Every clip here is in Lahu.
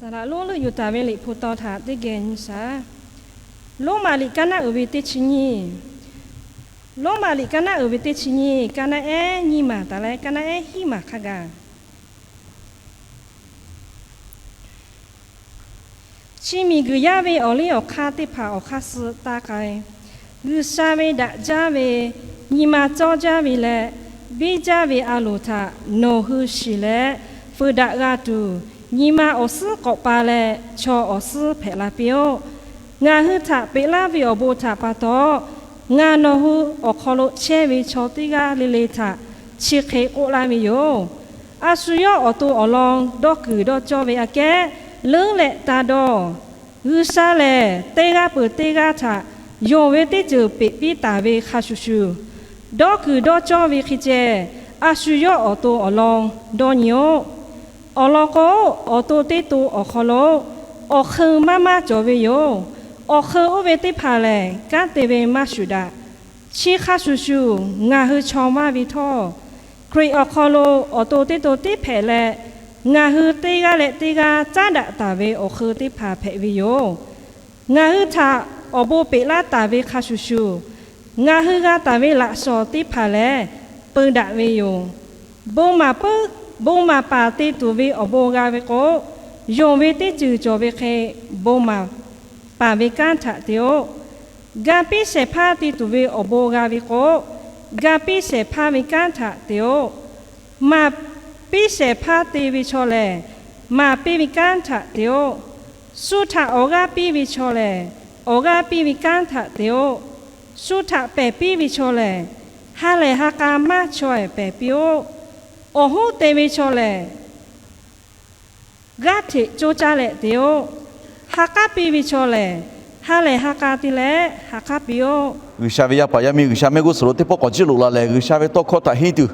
Saˍ laꞈ lonˉ leuˆ yuˬ taˍ ve Liꞈ hpu taw htaꞈ teˇ geh nyi shaˍ. Roˉmaꞈ liꞈ kaˇ naˆ uiˍ ve teˇ chi nyiˇ, Roˉmaꞈ liꞈ kaˇ naˆ uiˍ ve teˇ chi nyiˇ, kaˇ naˆ ehˉ nyiˇ maˬ taˍ leh kaˇ naˆ ehˉ hiˉ maˬ hk'a gaˬ. Chi miˬguiˬ yaˇ ve awˬ liˇ awˬ hk'aˇ teˇ hpaˍ awˬ hk'aˇ suh taˇ k'ai. G'uiˬsha ve daꞈ jaˇ ve, nyi ma cawˇ jaˇ ve leh biˇ jaˇ ve a loˍ htaꞈ nawˬ hui shiˍ leh fuiˍ daꞈ g'a tuˬ, nyi ma awˬ suhˉ k'awꞈ pa leh chaw awˬ suhˉ hpehꞈ la piˇ-oˆ. Ngaˬ hui htaꞈ peꞈ laˇ ve awˬ bon htaꞈ pa taw, ngaˬ nawˬ hui awˬ hk'aw lo chehˇ ve chaw teˇ g'aˇ le le htaꞈ chi hk'e k'oˆ laˇ ve yoˬ. A shu yawˇ awˬ to awˬ lawn dawˇ kuiˬ dawˇ cawˇ ve aꞈ kehˉ leuˉ leh taˇ dawˇ. G'uiˬsha lehˬ, teˇ g'aˇ peuˬ teˇ g'aˇ htaꞈ yonˍ ve teˇ ceuˬ peꞈ piˇ taˍ ve hk'a shuˍ shuˍ, dawˇ kuiˬ dawˇ cawˇ ve hk'e ceh, a shu yawˇ awˬ to awˬ lawn dawˇ nyi-oˆ. Awˬ lawn k'o, awˬ to teˇ to awˬ hk'aw lo awˬ hk'eun maˇ maˇ cawˬ ve yoˬ. Awˬ hk'eun oˇ ve teˇ hpaˍ lehˬ, kanˉ te ve maˇ shuˍ daꞈ. Chi hk'a shuˍ shuˍ, ngaˬ hui chaw maˇ ve htawˇ, Hkriꞈ awˬ hk'aw lo awˬ to teˇ to tiˉ hpehꞈ leh, ngaˬ hui teˇ g'aˇ leh teˇ g'aˇ caˉ daꞈ taˍ ve awˬ hk'eun teˇ hpaˍ hpehꞈ ve yoˬ. Ngaˬ hui htaꞈ awˬ bon peꞈ laˇ taˍ ve hk'a shuˍ shuˍ, ngaˬ hui g'a taˍ ve laꞈ shawnˍ teˇ hpaˍ lehˬ, peu daꞈ ve yoˬ. Bon maˍ puiˉ, bon maˍ paˍ te tuˬ ve awˬ bon g'a ve k'o, yonˍ ve teˇ ceuˬ cawˬ ve hk'e, bon maˍ paˍ ve kanˉ htaꞈ te-oˆ. Ga piˇ shehˍ hpaˇ te tuˬ ve awˬ bon g'a ve k'o, ga piˇ shehˍ hpaˇ ve kanˉ htaꞈ te-oˆ. Maˍ piˇ shehˍ hpaˇ te ve chaw lehˬ, maˍ piˇ ve kanˉ htaꞈ te-oˆ. Shu htaꞈ awˬ g'aˇ piˇ ve chaw lehˬ, awˬ g'aˇ piˇ ve kanˉ htaꞈ te-oˆ. Shu htaꞈ pehˬ piˇ ve chaw lehˬ, ha lehˬ ha k'a maˇ chaweh pehˬ piˇ-oˆ. Awˬ hoˉ te ve chaw lehˬ, g'aˇ hteꞈ coˇ caˇ leh te-oˆ. Ha k'aˉ piˇ ve chaw lehˬ, ha lehˬ ha k'a te leh ha k'aˉ piˇ-oˆ. G'uiˬsha ve yaˇ paˍ yaˇ miˇ, G'uiˬsha mehˆ g'uˇ suhˍ lo teˇ pawˆ k'awꞈ ciˇ loꞈ la leh, G'uiˬsha ve tawˇ hkawˇ htaꞈ henˇ tuˬ,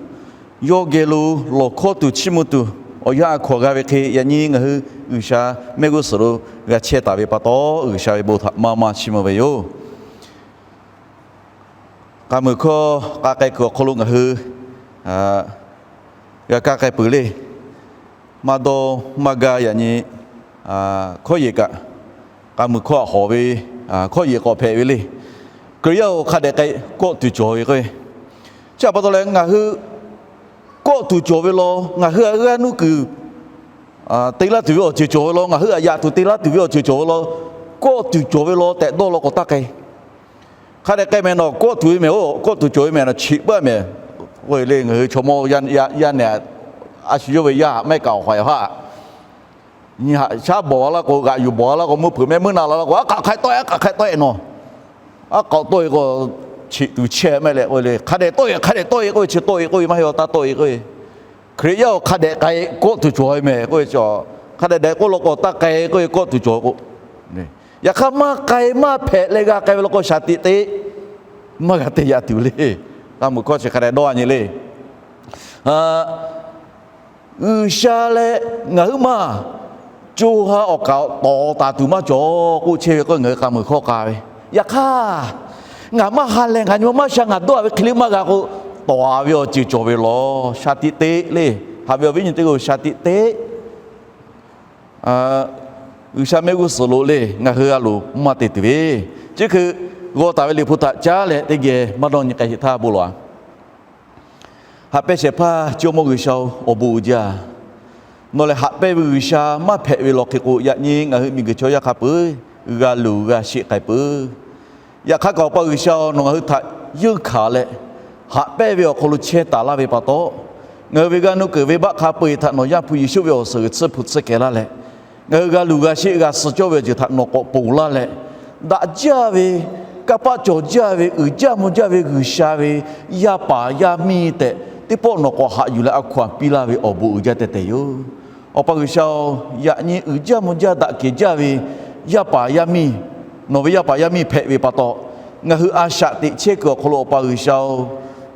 yawˇ geh lo lawˬ hkawˇ tuˬ chiˇ mvuh tuˬ, awˬ yanˇ a hkaw g'a ve hk'e, yaꞈ nyi ngaˬ hui G'uiˬsha mehˆ g'uˇ suhˍ lo g'a chehˇ taˍ ve pa taw, G'uiˬsha ve bon htaꞈ maˇ maˇ chiˇ mvuh ve yoˬ. K'a muiˬ hkawˇ k'a k'ai kuiˬ awˬ hk'aw lo ngaˬ hui g'a kaˇ k'ai peuˬ le. Maˇ dawˇ maˇ gaˇ yaꞈ nyi hkawˇ yehˬ kaꞈ, k'a muiˬ hkawˇ aꞈ hawˍ ve hkawˇ yehˬ k'awꞈ hpehꞈ ve le. Hkriꞈ yaˇ-oˬ, hk'a dehꞈ k'ai kawˆ tuˬ cawˬ ve k'o, chi htaꞈ pa taw leh ngaˬ hui kawˆ tuˬ cawˬ ve law, ngaˬ hui aꞈ g'aˇ nuˇ kuiˬ te laˇ tuˬ ve awˬ ceuˬ cawˬ ve law, ngaˬ hui aꞈ yaꞈ tuˬ te laˇ tuˬ ve awˬ ceuˬ cawˬ ve law, kawˆ tuˬ cawˬ ve law tehꞈ dawˇ law k'awꞈ taˇ k'ai. Hk'a dehꞈ k'ai mehˍ nawˬ, kawˆ tuˬ ve mehˍ-oˬ, kawˆ tuˬ cawˬ ve mehˍ nawˬ, cheꞈ puiˉ mehˍ. K'oˆ ve le, ngaˬ hui chaw mawˇ yaˇ nehˬ, a shu yawˇ ve yaˇ haꞈ maˇ heˆ kaꞈ awˬ hk'aw yaꞈ haˆ, nyi haꞈ shaˉ bawˬ a laˇ k'o, g'aꞈ yuˬ bawˬ a laˇ k'o, meuˇ hpeuꞈ mehˆ meuˇ na la laˇ k'o, aˉ k'aꞈ hk'a tawˆ-e, aˉ k'aꞈ hk'a tawˆ-e nawˬ, aˉ k'aꞈ tawˆ-e k'o, cheꞈ tuˬ chehˇ mehˆ leh k'oˆ ve le. Hk'a dehꞈ tawˆ-e, hk'a dehꞈ tawˆ-e k'oˆ ve, chi tawˆ-e k'oˆ ve maˇ heˆ, taˇ tawˆ-e k'oˆ ve. Hkriꞈ yaˇ-oˬ, hk'a dehꞈ k'ai kawˆ tuˬ cawˬ ve mehˍ k'oˆ ve, hk'a dehꞈ dehꞈ k'oˆ law k'o taˇ k'ai k'oˆ ve, kawˆ tuˬ cawˬ k'o, yaꞈ hk'aˇ maˇ k'ai maˇ hpehꞈ leh g'a k'ai ve law k'o, shaˍ tiꞈ te maˇ g'a te yaꞈ tuˬ le. K'a muiˬ hkawˇ chi hk'a dehꞈ dawˇ a nyi le. G'uiˬsha leh ngaˬ huiˉ maˇ co ha awˬ kaˍ awˬ tawˍ taˍ tuˬ maˇ cawˬ k'oˆ chehˇ ve k'o, ngaˬ hui k'a muiˬ hkawˇ k'a ve. Yaꞈ hk'aˇ, ngaˬ maˇ ha leh ngaˬ nyi ma maˇ sha, ngaˬ dawˇ-a ve hk'e le maˇ g'a k'o, tawˍ-a ve awˬ ceuˬ cawˬ ve law, shaˍ tiꞈ te le. Haꞈ ve awˬ viˉ nyi teˇ g'aˇ-oˬ, shaˍ tiꞈ te. G'uiˬsha mehˆ g'uˇ suhˍ lo le ngaˬ hui a loˍ maˇ te tuˬ ve, chi hk'e g'aw taˍ ve Liꞈ hpu htaꞈ caˉ leh teˇ geh maˇ dawˇ nyi k'ai sheˍ htaˇ bon lawˬ-a. Haꞈ pehnˇ shehˍ hpaˇ Jawˇmawˇ G'uiˬsha-oˬ, awˬ bon uiˍ jaˇ. Nawˬ lehˬ haꞈ pehnˇ ve G'uiˬsha maˇ hpehꞈ ve law hk'e k'o, yaꞈ nyi ngaˬ hui miˬguiˬ chaw yaˇ hk'a peu-eˬ g'a luˬ g'a sheˆ k'ai peuˬ. Yaꞈ hk'aˇ kaꞈ Awˬ pa G'uiˬsha-oˬ, nawˬ ngaˬ hui htaꞈ yeunˇ hkanˍ leh, haꞈ pehnˇ ve awˬ hk'aw lo chehˇ taˍ laˇ ve pa taw, ngaˬ hui ve g'aˇ nuˇ keunˍ ve baˆ hk'a peu-eˬ htaꞈ nawˬ Yaˇ hpu Yeˍsuˆ ve awˬ suhˍ g'uiˬ tsuhˇ hpu tsuhˇ kehˬ laˇ leh, ngaˬ hui g'a luˬ g'a sheˆ g'a suh cawˇ ve awˬ ceuˬ htaꞈ nawˬ k'awꞈ ponˬ laˇ leh, daꞈ jaˇ ve, kanˇ paˆ cawˬ jaˇ ve, uiˍ jaˇ mvuh jaˇ ve G'uiˬsha ve yaˇ paˍ yaˇ miˇ tehꞈ teˇ pawˆ nawˬ k'awꞈ haꞈ yuˬ leh a hkaw-anˬ piˇ laˇ ve awˬ bon uiˍ jaˇ tehꞈ tehꞈ yoˬ. Awˬ pa G'uiˬsha-oˬ, yaꞈ nyi uiˍ jaˇ mvuh jaˇ daꞈ kehˬ jaˇ ve yaˇ paˍ yaˇ miˇ, nawˬ ve yaˇ paˍ yaˇ miˇ hpehꞈ ve pa taw, ngaˬ hui a shaꞈ teꞈ chehˇ kuiˬ awˬ hk'aw lo Awˬ pa G'uiˬsha-oˬ,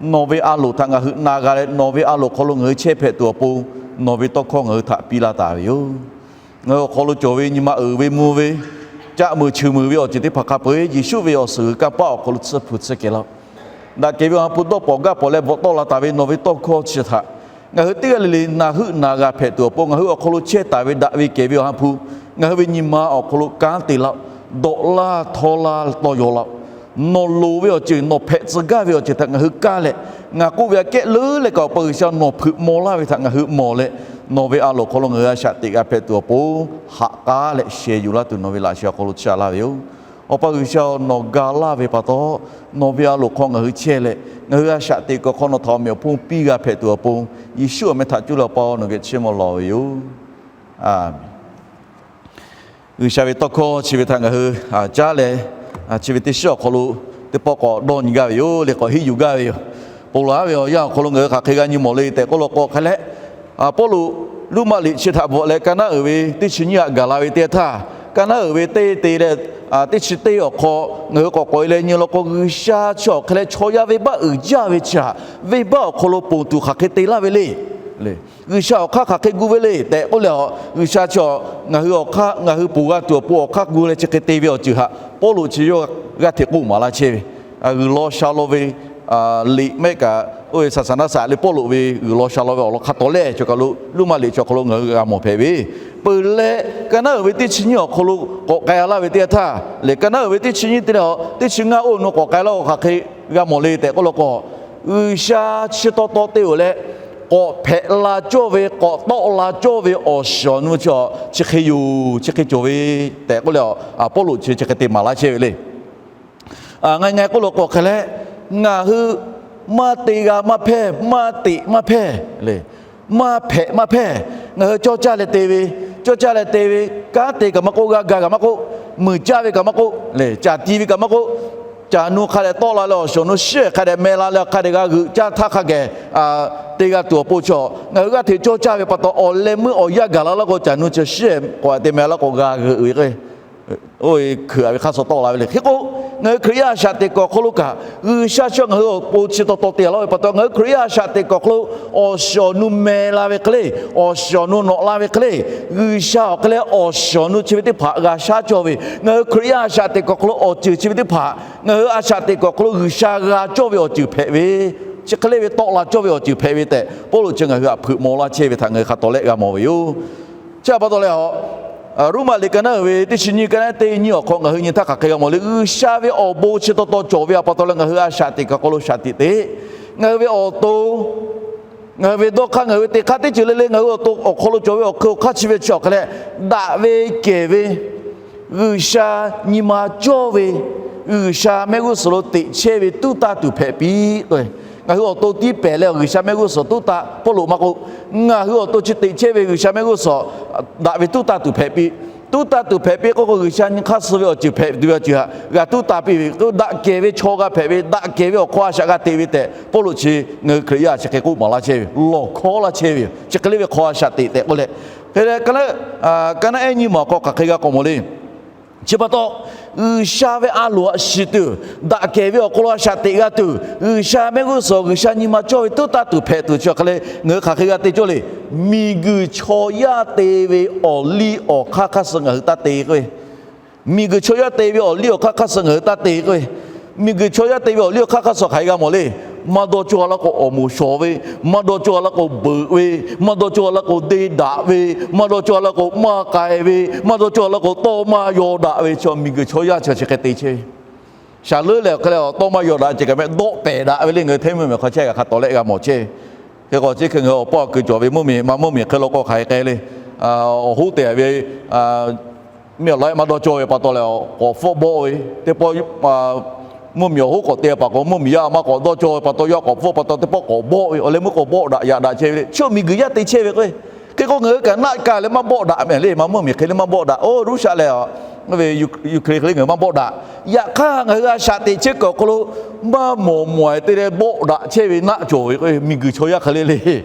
nawˬ ve a loˍ htaꞈ ngaˬ hui na g'a leh, nawˬ ve a loˍ hk'aw lo ngaˬ hui chehˇ hpehꞈ tuˬ awˬ pon, nawˬ ve tawˇ hkawˇ ngaˬ hui htaꞈ piˇ laˇ taˍ ve yoˬ. Ngaˬ hui awˬ hk'aw lo cawˬ ve nyi ma uiˍ ve mvuh ve, caˆ meuˬ cheuˬ meuˬ ve awˬ ceuˬ teˇ hpaˍ hk'a peu-eˬ Yeˍsuˆ ve awˬ suhˍ g'uiˬ kanˇ paˆ awˬ hk'aw lo tsuhˇ hpu tsuhˇ kehˬ laˇ. Daꞈ kehˬ ve Awˬ ha hpu dawˇ pawnˍ gaˇ pawnˍ leh bvuhꞈ tawˆ la taˍ ve nawˬ ve tawˇ hkawˇ chi htaꞈ ngaˬ hui teˇ g'aˇ le le na heuˆ na g'a hpehꞈ tuˬ awˬ pon, ngaˬ hui awˬ hk'aw lo chehˇ taˍ ve daꞈ ve kehˬ ve Awˬ ha hpu Ngaˬ hui ve nyi ma awˬ hk'aw lo kanˉ te laˇ-oˆ. Dawꞈ laˇ htawˇ laˇ tawˇ yaw laˇ-oˆ. Nawˬ loˍ ve awˬ ceuˬ, nawˬ hpehꞈ tcuh gaˇ ve awˬ ceuˬ htaꞈ ngaˬ hui kaˇ leh, ngaˬ k'oˆ ve aꞈ kehˉ leuˉ leh kaꞈ, Awˬ pa G'uiˬsha, nawˬ hpeuꞈ maw laˇ ve htaꞈ ngaˬ hui mawˬ leh, nawˬ ve a loˍ hk'aw lo ngaˬ hui a shaꞈ teꞈ g'a hpehꞈ tuˬ awˬ pon, haꞈ k'aˉ leh sheh yuˬ laˇ tuˬ nawˬ ve laꞈ sheh awˬ hk'aw lo chi a laˇ ve yoˬ. Awˬ pa G'uiˬsha-oˬ, nawˬ ga laˇ ve pa taw, nawˬ ve a loˍ hk'aw ngaˬ hui chehˇ leh, ngaˬ hui a shaꞈ teꞈ kuiˬ awˬ hk'aw nawˬ htaꞈ awˬ meꞈ awˬ hponˇ piˇ g'a hpehꞈ tuˬ awˬ pon, Yeˍsuˆ awˬ meh htaꞈ cuˇ leh Awˬ pa nawˬ geh chiˇ mvuh lawˬ ve yoˬ. A menˍ. G'uiˬsha ve tawˇ hkawˇ chi ve htaꞈ ngaˬ hui caˉ leh, chi ve teˇ shiˉ awˬ hk'aw lo teˇ pawˆ k'awꞈ dawˇ nyi gaˇ ve yoˬ le, k'awꞈ henˇ yuˬ gaˇ ve yoˬ. Ponˬ laˬ ve awˬ yanˇ awˬ hk'aw lo ngaˬ hui hk'aˬ hk'e g'a nyi mawˬ le tehꞈ k'oˆ law k'o hk'e leh, Pawˇluꞈ Roˉmaꞈ liꞈ chi htaꞈ bvuhꞈ leh, ka naˉ uiˍ ve teˇ chi nyiˇ aꞈ gaˬ la ve teˇ yanˇ htaˇ, ka naˉ uiˍ ve teˇ te leh teˇ chi teˇ awˬ hk'aw ngaˬ hui k'awꞈ k'awꞈ e leh nyi law k'o, G'uiˬsha chi awˬ hk'e leh chaw yaˇ venˇbaˆ uiˍ jaˇ ve chi htaꞈ venˇbaˆ awˬ hk'aw lo ponˬ tuˬ hk'aˬ hk'e te laˇ ve le. G'uiˬsha awˬ hk'aˇ hk'aˬ hk'e gu ve le tehꞈ k'oˆ leh, G'uiˬsha chi ngaˬ hui awˬ hk'aˇ, ngaˬ hui ponˬ g'a tuˬ awˬ pon awˬ hk'aˇ gu leh chi hk'e te ve awˬ ceuˬ htaꞈ Pawˇluꞈ chi yawˇ g'aˇ hteꞈ k'oˆ maˍ laˇ chehˇ ve, g'uiˬ law sha law ve liꞈ mehˆ kaꞈ, oˇ ve saˍsaˍnaˆ saꞈ leh Pawˇluꞈ ve g'uiˬ law sha law ve awˬ lawn hk'a tawˍ lehˆ chaw kaˬ lo Roˉmaꞈ liꞈ chi awˬ hk'aw lo ngaˬ hui g'a mawˬ hpehꞈ ve, peuˬ leh ka naˉ uiˍ ve teˇ chi nyiˇ awˬ hk'aw lo k'awꞈ k'ai a laˇ ve teˇ yanˇ htaˇ lehˬ, ka naˉ uiˍ ve teˇ chi nyiˇ te leh teˇ chi ngaˇ oˇ nu k'awꞈ k'ai laˇ-oˬ, hk'aˬ hk'e g'a mawˬ le tehꞈ k'oˆ law k'o, G'uiˬsha chi taw taw te-oˬ leh, k'awꞈ hpehꞈ la cawˇ ve, k'awꞈ tawˆ la cawˇ ve awˬ shiˍ awˬ nu chi, chi hk'e yoˬ, chi hk'e cawˬ ve tehꞈ k'oˆ leh, Pawˇluꞈ chi chi hk'e te maˍ laˇ chehˇ ve le. Ngaˬ ngaˬ k'oˆ law k'o hk'e leh, ngaˬ hui maˇ te g'a maˇ hpehˇ, maˇ teꞈ maˇ hpehˇ le, maˇ hpehꞈ maˇ hpehˇ. Ngaˬ hui cawˇ caˇ leh te ve, cawˇ caˇ leh te ve, kanˉ te kaꞈ maˇ k'oˆ, g'a ga kaꞈ maˇ k'oˆ, muiˬ caˇ ve kaꞈ maˇ k'oˆ le, caˬ ti ve kaꞈ maˇ k'oˆ, caˬ nu hk'a dehꞈ tawˆ la leh awˬ shiˍ awˬ nu shiˉ hk'a dehꞈ meh la leh hk'a dehꞈ g'a g'euꞈ caˇ htaˇ hk'a geh te g'a tuˬ awˬ pon chaw ngaˬ hui g'aˇ hteꞈ cawˇ caˇ ve pa taw, awˬ leh meuˇ awˬ yanˇ gaˬ la laˇ k'o, caˬ nu chi shiˉ k'awꞈ te meh laˇ k'o g'a g'euꞈ ve k'o, oˇ ve hkeuꞈ a ve hk'aˇ suh tawˆ la ve le. Hk'e k'o, ngaˬ hui Hkriꞈ yaˇ a shaꞈ teꞈ kuiˬ awˬ hk'aw lo kaꞈ G'uiˬsha chi ngaˬ hui awˬ pon chi taw taw te laˇ ve pa taw, ngaˬ hui Hkriꞈ yaˇ a shaꞈ teꞈ kuiˬ awˬ hk'aw lo awˬ shiˍ awˬ nu meh la ve hk'e le, awˬ shiˍ awˬ nu nawꞈ la ve hk'e le, G'uiˬsha awˬ hk'e leh awˬ shiˍ awˬ nu chi ve teˇ hpaˍ g'a shaˉ cawˇ ve, ngaˬ hui Hkriꞈ yaˇ a shaꞈ teꞈ kuiˬ awˬ hk'aw lo awˬ ceuˬ chi ve teˇ hpaˍ ngaˬ hui a shaꞈ teꞈ kuiˬ awˬ hk'aw lo G'uiˬsha g'a cawˇ ve awˬ ceuˬ hpehꞈ ve, chi hk'e le ve tawˆ la cawˇ ve awˬ ceuˬ hpehꞈ ve tehꞈ, Pawˇluꞈ chi ngaˬ hui htaꞈ hpeuꞈ maw laˇ chehˇ ve htaꞈ ngaˬ hui hk'a tawˍ lehˆ g'a mawˬ ve yoˬ. Chi pa taw leh, Roˉmaꞈ liꞈ ka naˉ uiˍ ve teˇ chi nyiˇ, ka naˉ teˇ nyiˇ awˬ hk'aw ngaˬ hui nyi htaˇ hk'aˬ hk'e g'a mawˬ le. G'uiˬsha ve awˬ bon chi taw taw cawˬ ve pa taw leh, ngaˬ hui a shaꞈ teꞈ kuiˬ awˬ hk'aw lo shaꞈ teꞈ te, ngaˬ hui ve awˬ to, ngaˬ hui ve dawˇ hk'aˇ, ngaˬ hui ve te hk'aˇ teˇ ceuˬ le le ngaˬ hui awˬ to awˬ hk'aw lo cawˬ ve awˬ hkui awˬ hk'aˇ chi ve chi awˬ hk'e leh, daꞈ ve kehˬ ve, G'uiˬsha nyi ma cawˇ ve, G'uiˬsha mehˆ g'uˇ suhˍ lo teꞈ chehˇ ve tuˉ taˇ tuˬ hpehꞈ piˇ. Ngaˬ hui awˬ to tiˉ pehˍ leh G'uiˬsha mehˆ g'uˇ suhˍ tuˉ taˇ, Pawˇluꞈ maˇ k'oˆ, ngaˬ hui awˬ to chi teꞈ chehˇ ve G'uiˬsha mehˆ g'uˇ suhˍ daꞈ ve tuˉ taˇ tuˬ hpehꞈ piˇ. Tuˉ taˇ tuˬ hpehꞈ piˇ k'oˆ k'o, G'uiˬsha nyi hk'aˇ suh ve awˬ ceuˬ hpehꞈ tuˬ ve awˬ ceuˬ htaꞈ g'a tuˉ taˇ piˇ ve, daꞈ kehˬ ve chaw g'a hpehꞈ ve, daꞈ kehˬ ve awˬ hk'aw a shaꞈ g'a teꞈ ve tehꞈ Pawˇluꞈ chi ngaˬ hui Hkriꞈ yaˇ chi hk'e k'oˆ maˍ laˇ chehˇ ve, lawˬ hkawˉ laˇ chehˇ ve yoˬ. Chi hk'e le ve hk'aw a shaꞈ teꞈ tehꞈ k'oˆ leh, hk'e leh ka naˉ, ka naˉ ehˉ nyiˇ maˬ awˬ hk'aw hk'aˬ hk'e g'a k'awꞈ mawˬ le. Chi pa taw, G'uiˬsha ve a loˍ htaꞈ shiˍ tuˬ, daꞈ kehˬ ve awˬ hk'aw lo a shaꞈ teꞈ g'a tuˬ, G'uiˬsha mehˆ g'uˇ suhˍ G'uiˬsha nyi ma cawˇ ve tuˉ taˇ tuˬ hpehꞈ tuˬ chi hk'e le ngaˬ hui hk'aˬ hk'e g'a te cawˇ le. Miˬguiˬ chaw yaˇ te ve awˬ liˇ awˬ hk'aˇ hk'aˇ suh ngaˬ hui taˇ te k'o, miˬguiˬ chaw yaˇ te ve awˬ liˇ awˬ hk'aˇ hk'aˇ suh ngaˬ hui taˇ te k'o, miˬguiˬ chaw yaˇ te ve awˬ liˇ awˬ hk'aˇ hk'aˇ suh hk'aˬ hk'e g'a mawˬ le. Maˇ dawˇ cawˇ a laˇ k'o awˬ moˍ shawˍ ve, maˇ dawˇ cawˇ a laˇ k'o beuꞈ ve, maˇ dawˇ cawˇ a laˇ k'o deˇ daꞈ ve, maˇ dawˇ cawˇ a laˇ k'o maˇ k'ai ve, maˇ dawˇ cawˇ a laˇ k'o tawˇ maˇ yaw daꞈ ve chi miˬguiˬ chaw yaˇ chi chi hk'e te chehˇ ve. Shaˍ leuˉ lehˬ awˬ hk'e leh tawˇ maˇ yaw daꞈ ceh kaꞈ mehˆ dawˆ pehˍ daꞈ ve le, ngaˬ hui hteˇ mvuhˇ miˬ hk'aw chehˇ kaꞈ hk'a tawˍ lehˆ g'a mawˬ chehˇ ve. Hk'e k'o chi hk'e ngaˬ hui awˬ paw awˬ kui cawˬ ve mvuhˇ miˬ ma mvuhˇ miˬ hk'e law k'o hk'aˬ hk'e k'ai le. Awˬ hoˉ te ve miˬ awˬ laꞈ maˇ dawˇ cawˇ ve pa taw leh k'awꞈ hpfuhˆ bawˆ ve teˇ pawˆ, mvuhˇ miˬ awˬ hoˉ k'awꞈ te pa k'o mvuhˇ miˬ yaˇ maˇ k'awꞈ dawˇ cawˇ ve pa taw yaˇ k'awꞈ hpfuhˆ pa taw teˇ pawˆ k'awꞈ bawˆ ve, awˬ leh meuˇ k'awꞈ bawˆ daꞈ yaꞈ daꞈ chehˇ ve le. Chi miˬguiˬ yaˇ te chehˇ ve k'o, hk'e k'o ngaˬ hui kaꞈ naˆ ka leh maˇ bawˆ daꞈ mehˍ le. Ma mvuhˇ miˬ hk'e le maˇ bawˆ daꞈ. Oˇ Russia leh ve Ukraine hk'e le ngaˬ hui maˇ bawˆ daꞈ. Yaꞈ hk'aˇ ngaˬ hui a shaꞈ teꞈ chehˇ kuiˬ awˬ hk'aw lo maˇ mawˬ mawˬ te leh bawˆ daꞈ chehˇ ve naˆ cawˬ ve k'o, miˬguiˬ chaw yaˇ hk'e le le.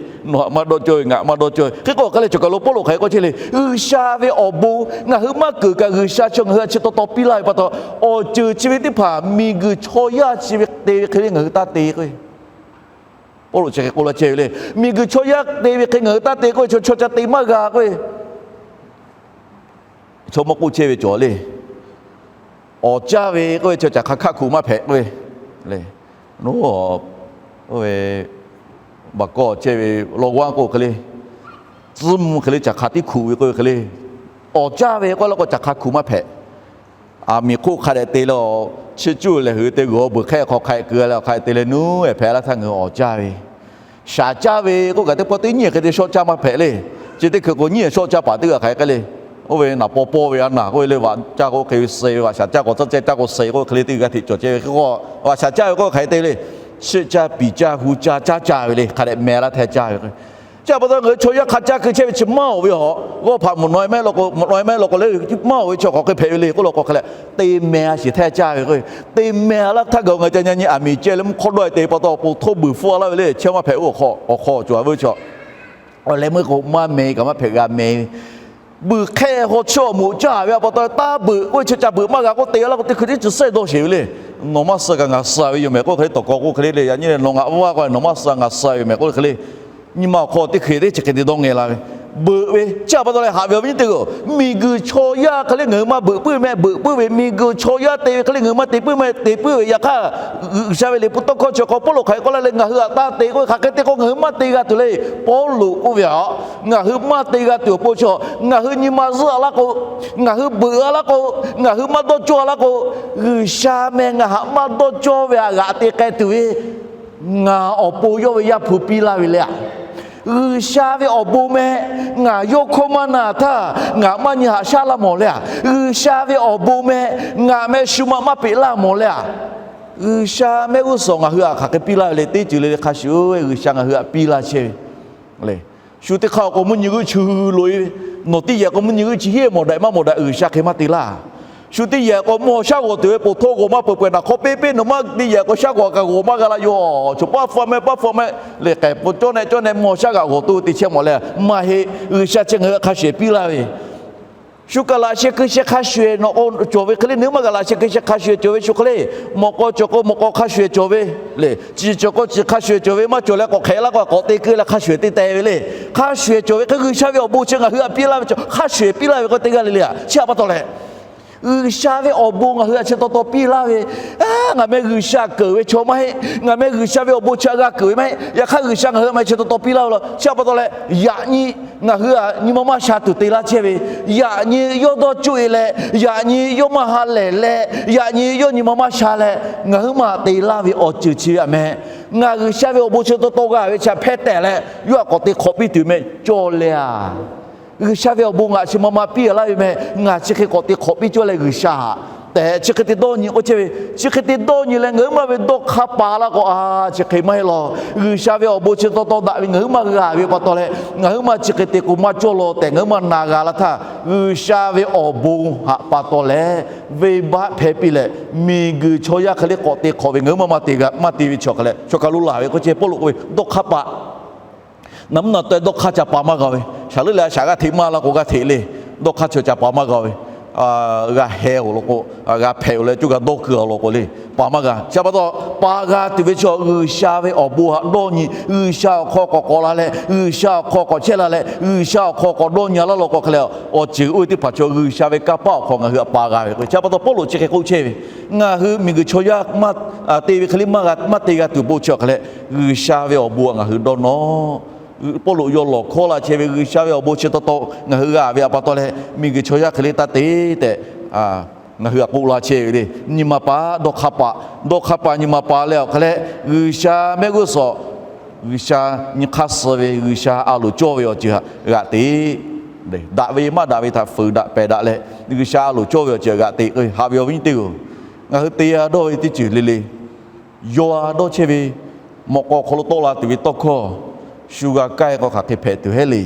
Nawˬ htaꞈ maˇ dawˇ cawˇ ve, ngaˬ maˇ dawˇ cawˇ ve. Hk'e k'o hk'e leh chaw kaˬ lo Pawˇluꞈ hk'aˬ hk'e k'oˆ chehˇ le. G'uiˬsha ve awˬ bon ngaˬ hui maˇ keunˍ kaꞈ G'uiˬsha chaw ngaˬ hui htaꞈ chi taw taw piˇ laˇ ve pa taw, awˬ ceuˬ chi ve teˇ hpaˍ miˬguiˬ chaw yaˇ chi ve te ve hk'e le ngaˬ hui taˇ te k'o, Pawˇluꞈ chi hk'e k'oˆ laˇ chehˇ ve le. Miˬguiˬ chaw yaˇ te ve hk'e ngaˬ hui taˇ te k'oˆ ve, chaw chaw ca te maˇ g'a k'oˆ ve, chaw mawˇ k'oˆ chehˇ ve cawˬ le. Awˬ caˇ ve k'oˆ ve chi caˬ hk'a hkaˆ hkuꞈ maˇ hpehꞈ k'oˆ ve le. Oˇ ve baˬ kawˇ chehˇ ve law g'aˇ k'o hk'e le, tcuhˉ mvuh hk'e le caˬ hk'a tiˉ hkuꞈ ve k'oˆ ve hk'e le, Awˍ caˇ ve k'oˆ la k'o, caˬ hk'a hkuˬ maˇ hpehꞈ. Aˬ miˍ hk'oˆ hk'a dehꞈ te leh, chiˇ cuˇ lehˬ hui te g'uiˬ beuˬ hk'ehˇ hk'aw hk'a dehꞈ keu leh, hk'a dehꞈ te leh nuˇ ehˍ hpehꞈ laˇ htaˇ ngaˬ hui awˍ caˇ ve, shaˍ caˇ ve k'oˆ kaꞈ teˇ pawˆ teˇ nyiˇ hk'e te shawˆ caˇ maˇ hpehꞈ le. Chi teˇ hkui k'o nyiˇ shawˆ caˇ paˍ teˇ g'aˇ hk'aˬ hk'e le. Oˇ ve naˍ paw paw ve a naˍ k'oˆ ve le, vaꞈ caˇ k'o hk'e ve suh ve, vaꞈ shaˍ caˇ k'o tcuhˇ ceh caˇ k'o suh k'oˆ hk'e le, teˇ g'aˇ hteꞈ cawˬ ceh ve hk'e k'o, vaꞈ shaˍ caˇ ve k'oˆ hk'aˬ hk'e te le. Chiˇ caˇ piˍ caˇ hu caˇ caˇ caˇ ve le, hk'a dehꞈ meh laˇ htaˇ caˇ ve k'o, chi a pa taw ngaˬ hui chaw yaˇ hk'a caˇ keu chehˇ ve chi maˇ awˍ ve hawˬ, g'awˇ hpaꞈ mvuhˬ naweh mehˆ law k'o, mvuhˬ naweh mehˆ law k'o le, maˇ awˍ ve chaw hk'aˬ hk'e hpehꞈ ve le k'oˆ la k'o hk'e leh, te meh a sheˍ htaˇ caˇ ve k'o, te meh a laˇ htaˇ gaˬ ngaˬ ca nyi nyi aˬ miˍ ceh leh mvuhˇ hk'awˇ dawˇ e te pa taw po htoˇ buiˬ hpfuhˇ a laˇ ve le, chehˇ maˇ hpehꞈ oˇ awˬ hk'aw awˬ hk'aw cawˬ ve chaw, awˬ leh meuˇ k'o maˇ meh kaꞈ maˇ hpehꞈ g'a meh ve, buiˬ hk'ehˇ hk'aw chiˇ awˬ moˍ caˇ ve a pa taw taˇ beuꞈ k'oˆ ve chi ca beuꞈ maˇ g'a k'oˆ te laˇ k'o, teˇ hkui teˇ chi suhˉ dawˇ sheˍ ve le. Nawˬ maˇ suh kaꞈ ngaˬ suh ve yoˬ mehˍ k'oˆ hk'e le, tawˬ kaw k'oˆ hk'e le le, yaꞈ nyi leh nawˬ ngaˬ vaˇ k'o nawˬ maˇ suh ngaˬ suh ve yoˬ mehˍ k'oˆ hk'e le. Nyi ma awˬ hk'aw teˇ hkui teˇ chi hk'e te dawˇ ngeh la ve, beuꞈ ve chi a pa taw leh haꞈ ve awˬ viˉ nyi teˇ g'aˇ, miˬguiˬ chaw yaˇ hk'e le ngaˬ hui maˇ beuꞈ puiˉ meh, beuꞈ puiˉ ve, miˬguiˬ chaw yaˇ te ve hk'e le ngaˬ hui maˇ te puiˉ meh, te puiˉ ve yaꞈ hk'aˇ, G'uiˬsha ve liꞈ hpu tawˇ hkawˇ chi hk'aw Pawˇluꞈ hk'aˬ hk'e k'oˆ la leh, ngaˬ hui htaꞈ taˇ te k'oˆ ve hk'aˬ hk'e te k'o ngaˬ hui maˇ te g'a tuˬ le. Pawˇluꞈ k'oˆ ve a, ngaˬ hui maˇ te g'a tuˬ awˬ pon chi, ngaˬ hui nyi ma zuhˆ a laˇ k'o, ngaˬ hui beuꞈ a laˇ k'o, ngaˬ hui maˇ dawˇ cawˇ a laˇ k'o, G'uiˬsha meh ngaˬ htaꞈ maˇ dawˇ cawˇ ve htaꞈ g'aꞈ te k'ai tuˬ ve, ngaˬ awˬ pon yawˇ ve Yaˇ hpu piˇ laˇ ve le a. G'uiˬsha ve awˬ bon meh ngaˬ yawˇ hkawˇ maˇ na htaˇ, ngaˬ maˇ nyi haꞈ shaˉ laˇ mawˬ le a. G'uiˬsha ve awˬ bon meh ngaˬ meh shu ma maˇ peꞈ laˇ mawˬ le a. G'uiˬsha mehˆ g'uˇ suhˍ ngaˬ hui htaꞈ hk'aˬ hk'e piˇ laˇ ve le, teˇ ceuˬ le le hk'a shuˍ G'uiˬsha ngaˬ hui htaꞈ piˇ laˇ chehˇ ve le. Shu teˇ hk'aˇ awˬ k'o mvuhˇ nyi g'uˇ chi hui loꞈ e ve, nawˬ teˇ yehˬ k'o mvuhˇ nyi g'uˇ chi heˆ mawˬ daꞈ maˇ mawˬ daꞈ G'uiˬsha hk'e maˇ te laˇ. Shu teˇ yehˬ k'o mvuhˇ haw shaˉ g'awˬ tuˬ ve poˬ htaw g'awˬ maˇ peuˬ peuˬ naˬ hk'aw peˇ peˇ nawˬ maˇ teˇ yehˬ k'o shaˉ g'awˬ kaꞈ g'awˬ maˇ g'a la yoˬ. Chaw paˇ hpfuhˆ meh paˇ hpfuhˆ meh le k'ehˬ pon cawˇ neh cawˇ neh mvuhˇ haw shaˉ g'awˬ tuˬ ve te chehˇ mawˬ le. Maˇ heˆ, G'uiˬsha chi ngaˬ hui htaꞈ hk'a shuˍ shuˍ piˇ laˇ ve Shu kaꞈ laꞈ sheh keu sheh hk'a shuˍ shuˍ nawˬ k'o cawˬ ve hk'e le, nawˬ hui maˇ kaꞈ laꞈ sheh keu sheh hk'a shuˍ shuˍ cawˬ ve shu hk'e le, mawꞈ k'aw cawˬ k'o mawꞈ k'aw hk'a shuˍ shuˍ cawˬ ve le, ciˬ cawˬ k'o ciˬ hk'a shuˍ shuˍ cawˬ ve, maˇ cawˬ leh k'awꞈ hk'ehꞈ laˇ k'o k'awꞈ te keu leh hk'a shuˍ shuˍ te teh ve le. Hk'a shuˍ shuˍ cawˬ ve hk'e G'uiˬsha ve awˬ bon chi ngaˬ hui htaꞈ piˇ laˇ ve chi hk'a shuˍ shuˍ piˇ laˇ ve k'o teˇ g'aˇ le le a. Chi a pa taw leh G'uiˬsha ve awˬ bon ngaˬ hui htaꞈ chi taw taw piˇ laˇ ve, ngaˬ meh G'uiˬsha keunˍ ve chaw maˇ heˆ, ngaˬ meh G'uiˬsha ve awˬ bon chi htaꞈ g'a keunˍ ve maˇ heˆ. Yaꞈ hk'aˇ G'uiˬsha ngaˬ hui htaꞈ meh chi taw taw piˇ laˇ ve law. Chi a pa taw leh yaꞈ nyi ngaˬ hui htaꞈ nyi ma maˇ sha tuˬ te laˇ chehˇ ve, yaꞈ nyi yawˇ dawˇ cuˇ e leh, yaꞈ nyi yawˇ maˇ ha lehˬ leh, yaꞈ nyi yawˇ nyi ma maˇ sha leh, ngaˬ hui maˇ te laˇ ve awˬ ceuˬ chi ve a meh, ngaˬ G'uiˬsha ve awˬ bon chi taw taw g'a ve chi htaꞈ hpehˇ tehꞈ leh yawˇ htaꞈ k'awꞈ te hk'awꞈ piˇ tuˬ meh cawˇ le a. G'uiˬsha ve awˬ bon ngaˬ chi ma ma piˇ laˇ ve meh, ngaˬ chi hk'e k'awꞈ te hk'awꞈ piˇ cawˇ leh G'uiˬsha htaꞈ tehꞈ chi hk'e te dawˇ nyi k'oˆ chehˇ ve, chi hk'e te dawˇ nyi leh ngaˬ hui maˇ ve dawˇ hk'aˇ pa laˇ k'o a, chi hk'e maˇ heˆ law. G'uiˬsha ve awˬ bon chi taw taw daꞈ ve ngaˬ hui maˇ g'a ve pa taw leh, ngaˬ hui maˇ chi hk'e te k'o maˇ cawˇ law tehꞈ ngaˬ hui maˇ na g'a laˇ htaˇ, G'uiˬsha ve awˬ bon htaꞈ pa taw leh venˇbaˆ hpehˇ piˇ leh, miˬguiˬ chaw yaˇ hk'e le k'awꞈ te hk'awꞈ ve ngaˬ hui maˇ maˇ te g'a, maˇ te ve chaw hk'e leh chaw hk'a lo laˬ ve k'oˆ chehˇ Pawˇluꞈ k'oˆ ve dawˇ hk'aˇ pa Naˬ mvuhˇ naˬ taweh dawˇ hk'aˇ ca pa maˇ g'a ve, shaˍ leuˉ leh a shaꞈ g'aˇ hteꞈ maˇ la k'o g'aˇ hteꞈ le. Dawˇ hk'aˇ chi ca pa maˇ g'a ve, g'a heh awˬ lawn k'o, g'a hpehꞈ awˬ leh coˇ g'a dawˇ keu awˬ lawn k'o le, pa maˇ g'a. Chi pa taw, pa g'a tuˬ ve chi G'uiˬsha ve awˬ bon htaꞈ dawˇ nyi, G'uiˬsha awˬ hk'aw k'awꞈ k'awꞈ la leh, G'uiˬsha awˬ hk'aw k'awꞈ chehˇ la leh, G'uiˬsha awˬ hk'aw k'awꞈ dawˇ nyi laˇ law k'o hk'e leh, awˬ ceuˬ oˇ ve teˇ hpaˍ chi G'uiˬsha ve kanˇ paˆ awˬ hk'aw ngaˬ hui htaꞈ pa g'a ve k'o, chi pa taw Pawˇluꞈ chi hk'e k'oˆ chehˇ ve, ngaˬ hui miˬguiˬ chaw yaˇ maˇ te ve hk'e le maˇ g'a, maˇ te g'a tuˬ bon chi awˬ hk'e leh, G'uiˬsha ve awˬ bon htaꞈ ngaˬ hui dawˇ nawˇ. Pawˇluꞈ yaw lawˬ hkawˇ la chehˇ ve G'uiˬsha ve awˬ bon chi taw taw ngaˬ hui g'a ve htaꞈ pa taw leh, miˬguiˬ chaw yaˇ hk'e le taˇ te tehꞈ ngaˬ hui htaꞈ k'oˆ laˇ chehˇ ve le. Nyi ma pa dawˇ hk'aˇ pa, dawˇ hk'aˇ pa nyi ma pa leh awˬ hk'e leh, G'uiˬsha mehˆ g'uˇ suhˍ G'uiˬsha nyi hk'aˇ suh ve, G'uiˬsha a loˍ cawˇ ve awˬ ceuˬ htaꞈ g'aꞈ te. Daꞈ ve maˇ daꞈ ve htaꞈ fuiˍ daꞈ pehˬ daꞈ leh, G'uiˬsha a loˍ cawˇ ve awˬ ceuˬ htaꞈ g'aꞈ te k'o, haꞈ ve awˬ viˉ nyi teˇ g'aˇ, ngaˬ hui te g'a dawˇ ve teˇ ceuˬ le le, yaw a dawˇ chehˇ ve, mawꞈ k'aw hk'aw lo tawˆ la tuˬ ve tawˇ hkawˇ, shu g'a k'ai k'o hk'aˬ hk'e hpehꞈ tuˬ heˆ le.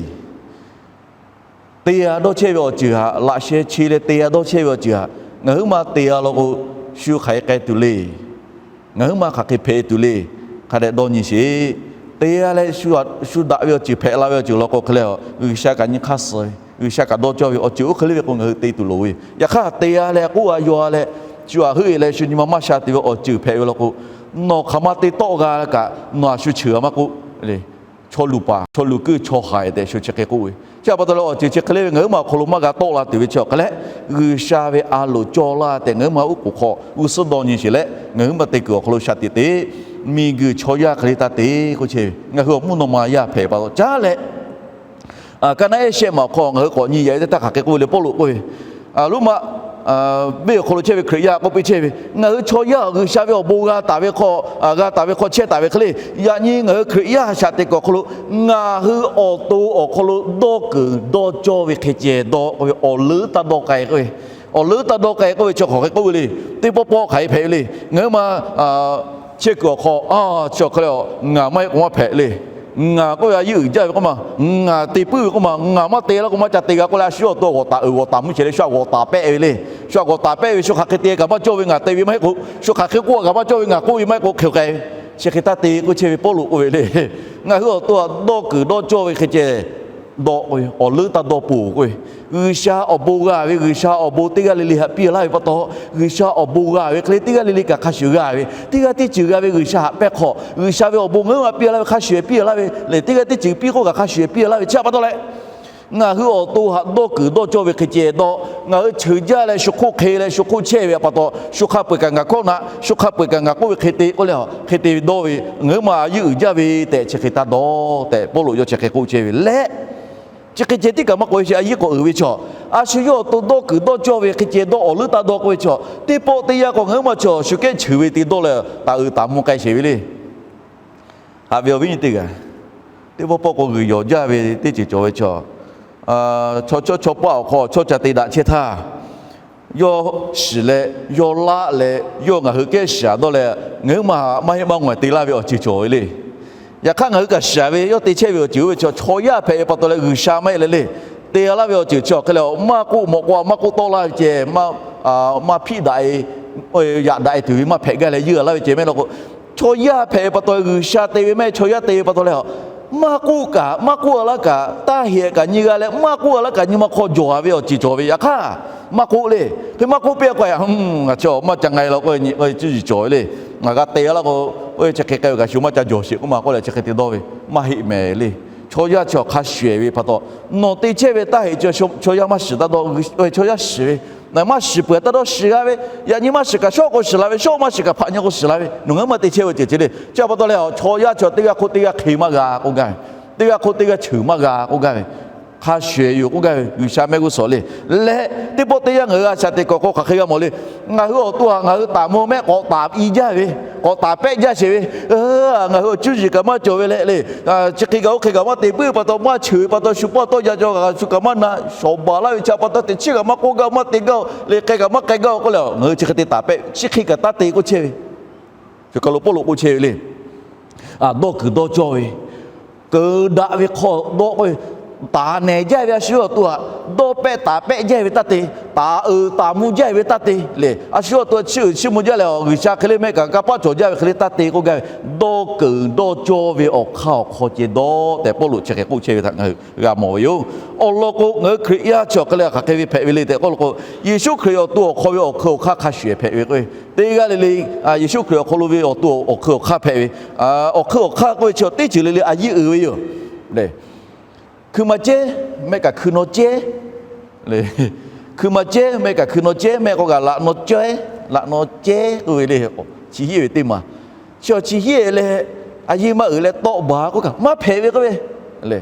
Te g'a dawˇ chehˇ ve awˬ ceuˬ htaꞈ laꞈ sheh che leh te g'a dawˇ chehˇ ve awˬ ceuˬ htaꞈ ngaˬ huiˉ ma te g'a law k'o, shu hk'aˬ hk'e k'ai tuˬ le. Ngaˬ huiˉ ma hk'aˬ hk'e hpehꞈ tuˬ le. Hk'a dehꞈ dawˇ nyi sheˍ. Te g'a leh shu daꞈ ve awˬ ceuˬ hpehꞈ la ve awˬ ceuˬ law k'o hk'e leh, G'uiˬsha kaꞈ nyi hk'aˇ suh ve, G'uiˬsha kaꞈ dawˇ cawˇ ve awˬ ceuˬ oˇ hk'e le ve k'o ngaˬ hui te tuˬ loˍ ve. Yaꞈ hk'aˇ te g'a leh k'oˆ g'a yaw g'a leh, shu htaꞈ heuˆ e leh shu nyi ma maˇ sha tuˬ ve awˬ ceuˬ hpehꞈ ve law k'o, nawˬ hk'aˬ ma te tawˆ g'a kaꞈ nawˬ htaꞈ shu cheuˬ g'a maˇ k'oˆ le. Chaw luˬ paˍ, chaw luˬ kuiˇ, chaw haiˬ tehꞈ shu chi hk'e k'oˆ ve. Chi pa taw leh awˬ ceuˬ chi hk'e le ve ngaˬ huiˉ ma awˬ hk'aw lo maˇ g'a tawˆ la tuˬ ve chi awˬ hk'e leh, G'uiˬsha ve a loˍ cawˇ laˇ tehꞈ ngaˬ huiˉ ma uˉ k'oˍ hk'aw g'uˇ suhˉ dawˇ nyi sheˍ leh, ngaˬ huiˉ ma te kuiˬ awˬ hk'aw lo shaˍ tiꞈ te, miˬguiˬ chaw yaˇ hk'e le taˇ te k'oˆ chehˇ ve. Ngaˬ hui awˬ mvuhˇ naw ma yaˇ hpehꞈ pa taw caˉ leh, Kaˇ naˆ ehˉ shehˆ maˬ awˬ hk'aw ngaˬ hui k'awꞈ nyi yaꞈ ve teˇ htaˇ hk'aˬ hk'e k'oˆ ve le, Pawˇluꞈ k'oˆ ve, Roˉmaꞈ venˇ awˬ hk'aw lo chehˇ ve Hkriꞈ yaˇ k'oˆ piˇ chehˇ ve, ngaˬ hui chaw yaˇ G'uiˬsha ve awˬ bon g'a taˍ ve hk'aw, g'a taˍ ve hk'aw chehˇ taˍ ve hk'e le. Yaꞈ nyi ngaˬ hui Hkriꞈ yaˇ shaꞈ teꞈ kuiˬ awˬ hk'aw lo ngaˬ hui awˬ to awˬ hk'aw lo dawˇ kuiˬ dawˇ cawˇ ve hk'e ceh dawˇ k'oˆ ve, awˬ leuˉ taˇ dawˇ k'ai k'oˆ ve, awˬ leuˉ taˇ dawˇ k'ai k'oˆ ve chi hk'aˬ hk'e k'oˆ ve le. Teˇ pawˆ pawˆ hk'aˬ hk'e hpehꞈ ve le. Ngaˬ hui ma chehˇ kuiˬ awˬ hk'aw, a, chi awˬ hk'e le, ngaˬ maˇ heˆ k'o maˇ hpehꞈ le. Ngaˬ k'oˆ ve a yeˇ uiˍ jaˇ ve k'oˆ ma, ngaˬ te puiˉ ve k'oˆ ma, ngaˬ maˇ te laˇ k'o maˇ ca te g'a k'oˆ leh, a shu awˬ to g'awˬ taˍ uiˍ g'awˬ taˍ mvuh chehˇ leh shu a g'awˬ taˍ pehˆ ve le. Shu a g'awˬ taˍ pehˆ ve shu hk'aˬ hk'e te kaꞈ maˇ cawˇ ve, ngaˬ te ve maˇ heˆ k'o, shu hk'aˬ hk'e k'oˆ kaꞈ maˇ cawˇ ve, ngaˬ k'oˆ ve maˇ heˆ k'o hk'e k'ai ve. Chi hk'e taˇ te k'oˆ chehˇ ve Pawˇluꞈ k'oˆ ve le. Ngaˬ hui awˬ to htaꞈ dawˇ kuiˬ dawˇ cawˇ ve hk'e ceh dawˇ k'oˆ ve, awˬ leuˉ taˇ dawˇ peuˬ k'oˆ ve, G'uiˬsha awˬ bon g'a ve, G'uiˬsha awˬ bon teˇ g'aˇ le le htaꞈ piˇ laˇ ve pa taw, G'uiˬsha awˬ bon g'a ve hk'e le teˇ g'aˇ le le kaꞈ hk'a shuˍ g'a ve, teˇ g'aˇ teˇ ceuˬ g'a ve G'uiˬsha htaꞈ pehˇ hk'awꞈ, G'uiˬsha ve awˬ bon ngaˬ hui maˇ piˇ laˇ ve hk'a shuˍ piˇ laˇ ve le, teˇ g'aˇ teˇ ceuˬ piˇ k'oˆ kaꞈ hk'a shuˍ piˇ laˇ ve chi htaꞈ pa taw leh, ngaˬ hui awˬ to htaꞈ dawˇ kuiˬ dawˇ cawˇ ve hk'e ceh dawˇ, ngaˬ hui cheuˬ jaˇ leh shu hk'oˆ hk'e leh shu hk'oˆ chehˇ ve pa taw, shu hk'a peu-eˬ kaꞈ ngaˬ hkawˇ na, shu hk'a peu-eˬ kaꞈ ngaˬ k'oˆ ve hk'e te k'oˆ leh, hk'e te ve dawˇ ve, ngaˬ hui ma a yeˇ uiˍ jaˇ ve tehꞈ chi hk'e taˇ dawˇ tehꞈ Pawˇluꞈ yawˇ chi hk'e k'oˆ chehˇ ve leh, chi hk'e ceh tiˉ kaꞈ maˇ k'oˆ ve chi a yeˇ k'awꞈ uiˍ ve chaw, a shu yawˇ awˬ to dawˇ kuiˬ dawˇ cawˇ ve hk'e ceh dawˇ, awˬ leuˉ taˇ dawˇ k'oˆ ve chaw, teˇ pawˆ teˇ yanˇ k'o ngaˬ hui ma chaw shu kehˉ cheuˬ ve te dawˇ leh taˍ uiˍ taˍ mvuh k'ai sheˍ ve le. Haꞈ ve awˬ viˉ nyi teˇ g'aˇ, teˇ pawˆ pawˆ k'o g'uiˬ yawˬ jaˇ ve teˇ ceuˬ cawˬ ve chaw, chaw chawˇ chaw paˆ awˬ hk'aw chaw ca te daꞈ chehˇ htaˇ, yawˇ shiˍ leh, yawˇ laˆ leh, yawˇ ngaˬ hui kehˉ shiˍ dawˇ leh, ngaˬ hui ma maˇ heˆ maˇ ngawˬ te laˇ ve awˬ ceuˬ cawˬ ve le. Yaꞈ hk'aˇ ngaˬ hui kaꞈ shiˍ ve, yawˇ te chehˇ ve awˬ ceuˬ oˇ ve chaw, chaw yaˇ hpehꞈ ve pa taw leh G'uiˬsha maˇ heˆ leh le. Te laˇ ve awˬ ceuˬ chi awˬ hk'e leh, maˇ k'oˆ mawꞈ k'o maˇ k'oˆ tawˆ laˇ ve ceh, maˇ hpiˆ daꞈ e, yaꞈ daꞈ e tuˬ ve maˇ hpehꞈ gaˇ leh yeˇ laˇ ve ceh mehˆ law k'o, chaw yaˇ hpehꞈ ve pa taw, G'uiˬsha te ve maˇ heˆ, chaw yaˇ te ve pa taw leh, maˇ k'oˆ kaꞈ maˇ k'oˆ laˇ kaꞈ, taˇ hehꞈ kaꞈ nyi g'a leh maˇ k'oˆ laˇ kaꞈ nyi ma hk'aw jawˬ ve awˬ ceuˬ cawˬ ve. Yaꞈ hk'aˇ maˇ k'oˆ le. Hk'e maˇ k'oˆ piˇ k'o, ngaˬ chaw maˇ ca nga e law k'o, cuˇ yiˍ cawˬ ve le. Ngaˬ g'a te laˇ k'o, chi hk'e k'ai ve kaꞈ shu maˇ ca jawˬ sheˍ k'oˆ ma k'oˆ leh chi hk'e te dawˇ ve, maˇ heˆ mehˍ le. Chaw yaˇ chi awˬ hk'a shuˍ ve pa taw, nawˬ te chehˇ ve taˇ heꞈ chi chaw yaˇ maˇ shiˍ taˇ dawˇ, chaw yaˇ shiˍ ve, maˇ shiˍ peuˬ taˇ dawˇ shiˍ g'a ve, yaꞈ nyi maˇ shiˍ kaꞈ shawˉ k'o shiˍ la ve, shawˉ maˇ shiˍ kaꞈ hpaꞈ nyi k'o shiˍ la ve, nawˬ ngaˬ hui maˇ te chehˇ ve ceuˬ ceh le. Chi pa taw leh, chaw yaˇ chaw teˇ g'aˇ hk'oˆ teˇ g'aˇ hk'e maˇ g'a k'oˆ gaˇ ve, teˇ g'aˇ hk'oˆ teˇ g'aˇ ceuˬ maˇ g'a k'oˆ gaˇ ve, hk'a shuˍ yoˬ k'oˆ gaˇ ve G'uiˬsha mehˆ g'uˇ suhˍ le. Leh teˇ pawˆ teˇ yanˇ ngaˬ hui a shaꞈ teꞈ kuiˬ awˬ hk'aw hk'aˬ hk'e g'a mawˬ le. Ngaˬ hui awˬ to htaꞈ ngaˬ hui taˍ mvuh mehˆ k'awꞈ taˍ i jaˇ ve, k'awꞈ taˍ pehˆ jaˇ sheˍ ve, ngaˬ hui awˬ cuˇ yiˍ kaꞈ maˇ cawˬ ve leh le. Chi hk'e kaꞈ oˇ hk'e kaꞈ maˇ te puiˉ pa taw, maˇ cheuˬ ve pa taw, shu paˇ tawˇ yaˇ cawˬ kaꞈ shu kaꞈ maˇ na shawˍ baˬ laˇ ve chi pa taw, teꞈ chiˉ kaꞈ maˇ k'oˆ gaˇ, maˇ te gaˇ le, k'ai kaꞈ maˇ k'ai gaˇ k'oˆ leh, ngaˬ hui chi hk'e te taˍ pehˆ, chi hk'e kaꞈ taˇ te k'oˆ chehˇ ve. Chi hk'aˬ lo Pawˇluꞈ k'oˆ chehˇ ve le. Dawˇ kuiˬ dawˇ cawˇ ve, keunˍ daꞈ ve hk'aw dawˇ k'oˆ ve, taˍ nehˬ jaˇ ve a shu awˬ to htaꞈ dawˇ pehˆ taˍ pehˆ jaˇ ve taˇ te, taˍ uiˍ taˍ mvuh jaˇ ve taˇ te le. A shu awˬ to htaꞈ chiˇ uiˍ chiˇ mvuh jaˇ leh, G'uiˬsha hk'e le mehˆ kaꞈ kanˇ paˆ cawˬ jaˇ ve hk'e le taˇ te k'oˆ gaˇ ve, dawˇ keunˍ dawˇ cawˇ ve awˬ hk'aˇ awˬ hk'aw ceh dawˇ tehꞈ Pawˇluꞈ chi hk'e k'oˆ chehˇ ve htaꞈ ngaˬ hui g'a mawˬ ve yoˬ. Awˬ lawn k'o, ngaˬ hui Hkriꞈ yaˇ chi awˬ hk'e leh hk'aˬ hk'e ve hpehꞈ ve le tehꞈ k'oˆ law k'o, Yeˍsuˆ Hkriꞈ awˬ to awˬ hk'aw ve awˬ hk'eun awˬ hk'aˇ hk'a shuˍ hpehꞈ ve k'o, teˇ g'aˇ le le Yeˍsuˆ Hkriꞈ awˬ hk'aw lo ve awˬ to awˬ hk'eun awˬ hk'aˇ hpehꞈ ve, awˬ hk'eun awˬ hk'aˇ k'oˆ ve chi teˇ ceuˬ le le a yeˇ uiˍ ve yoˬ le. Hkui ma cehˉ mehˆ kaꞈ hkui naw cehˉ le. Hkui ma cehˉ mehˆ kaꞈ hkui naw cehˉ mehˆ k'o kaꞈ laꞈ naw cehˉ, laꞈ naw cehˉ k'oˆ ve le. Chi hiˉ ve teˇ maˬ, chi awˬ chi hiˉ leh, a yeˇ maˇ uiˍ leh tawˆ baˬ k'oˆ kaꞈ maˇ hpehꞈ ve k'oˆ ve le.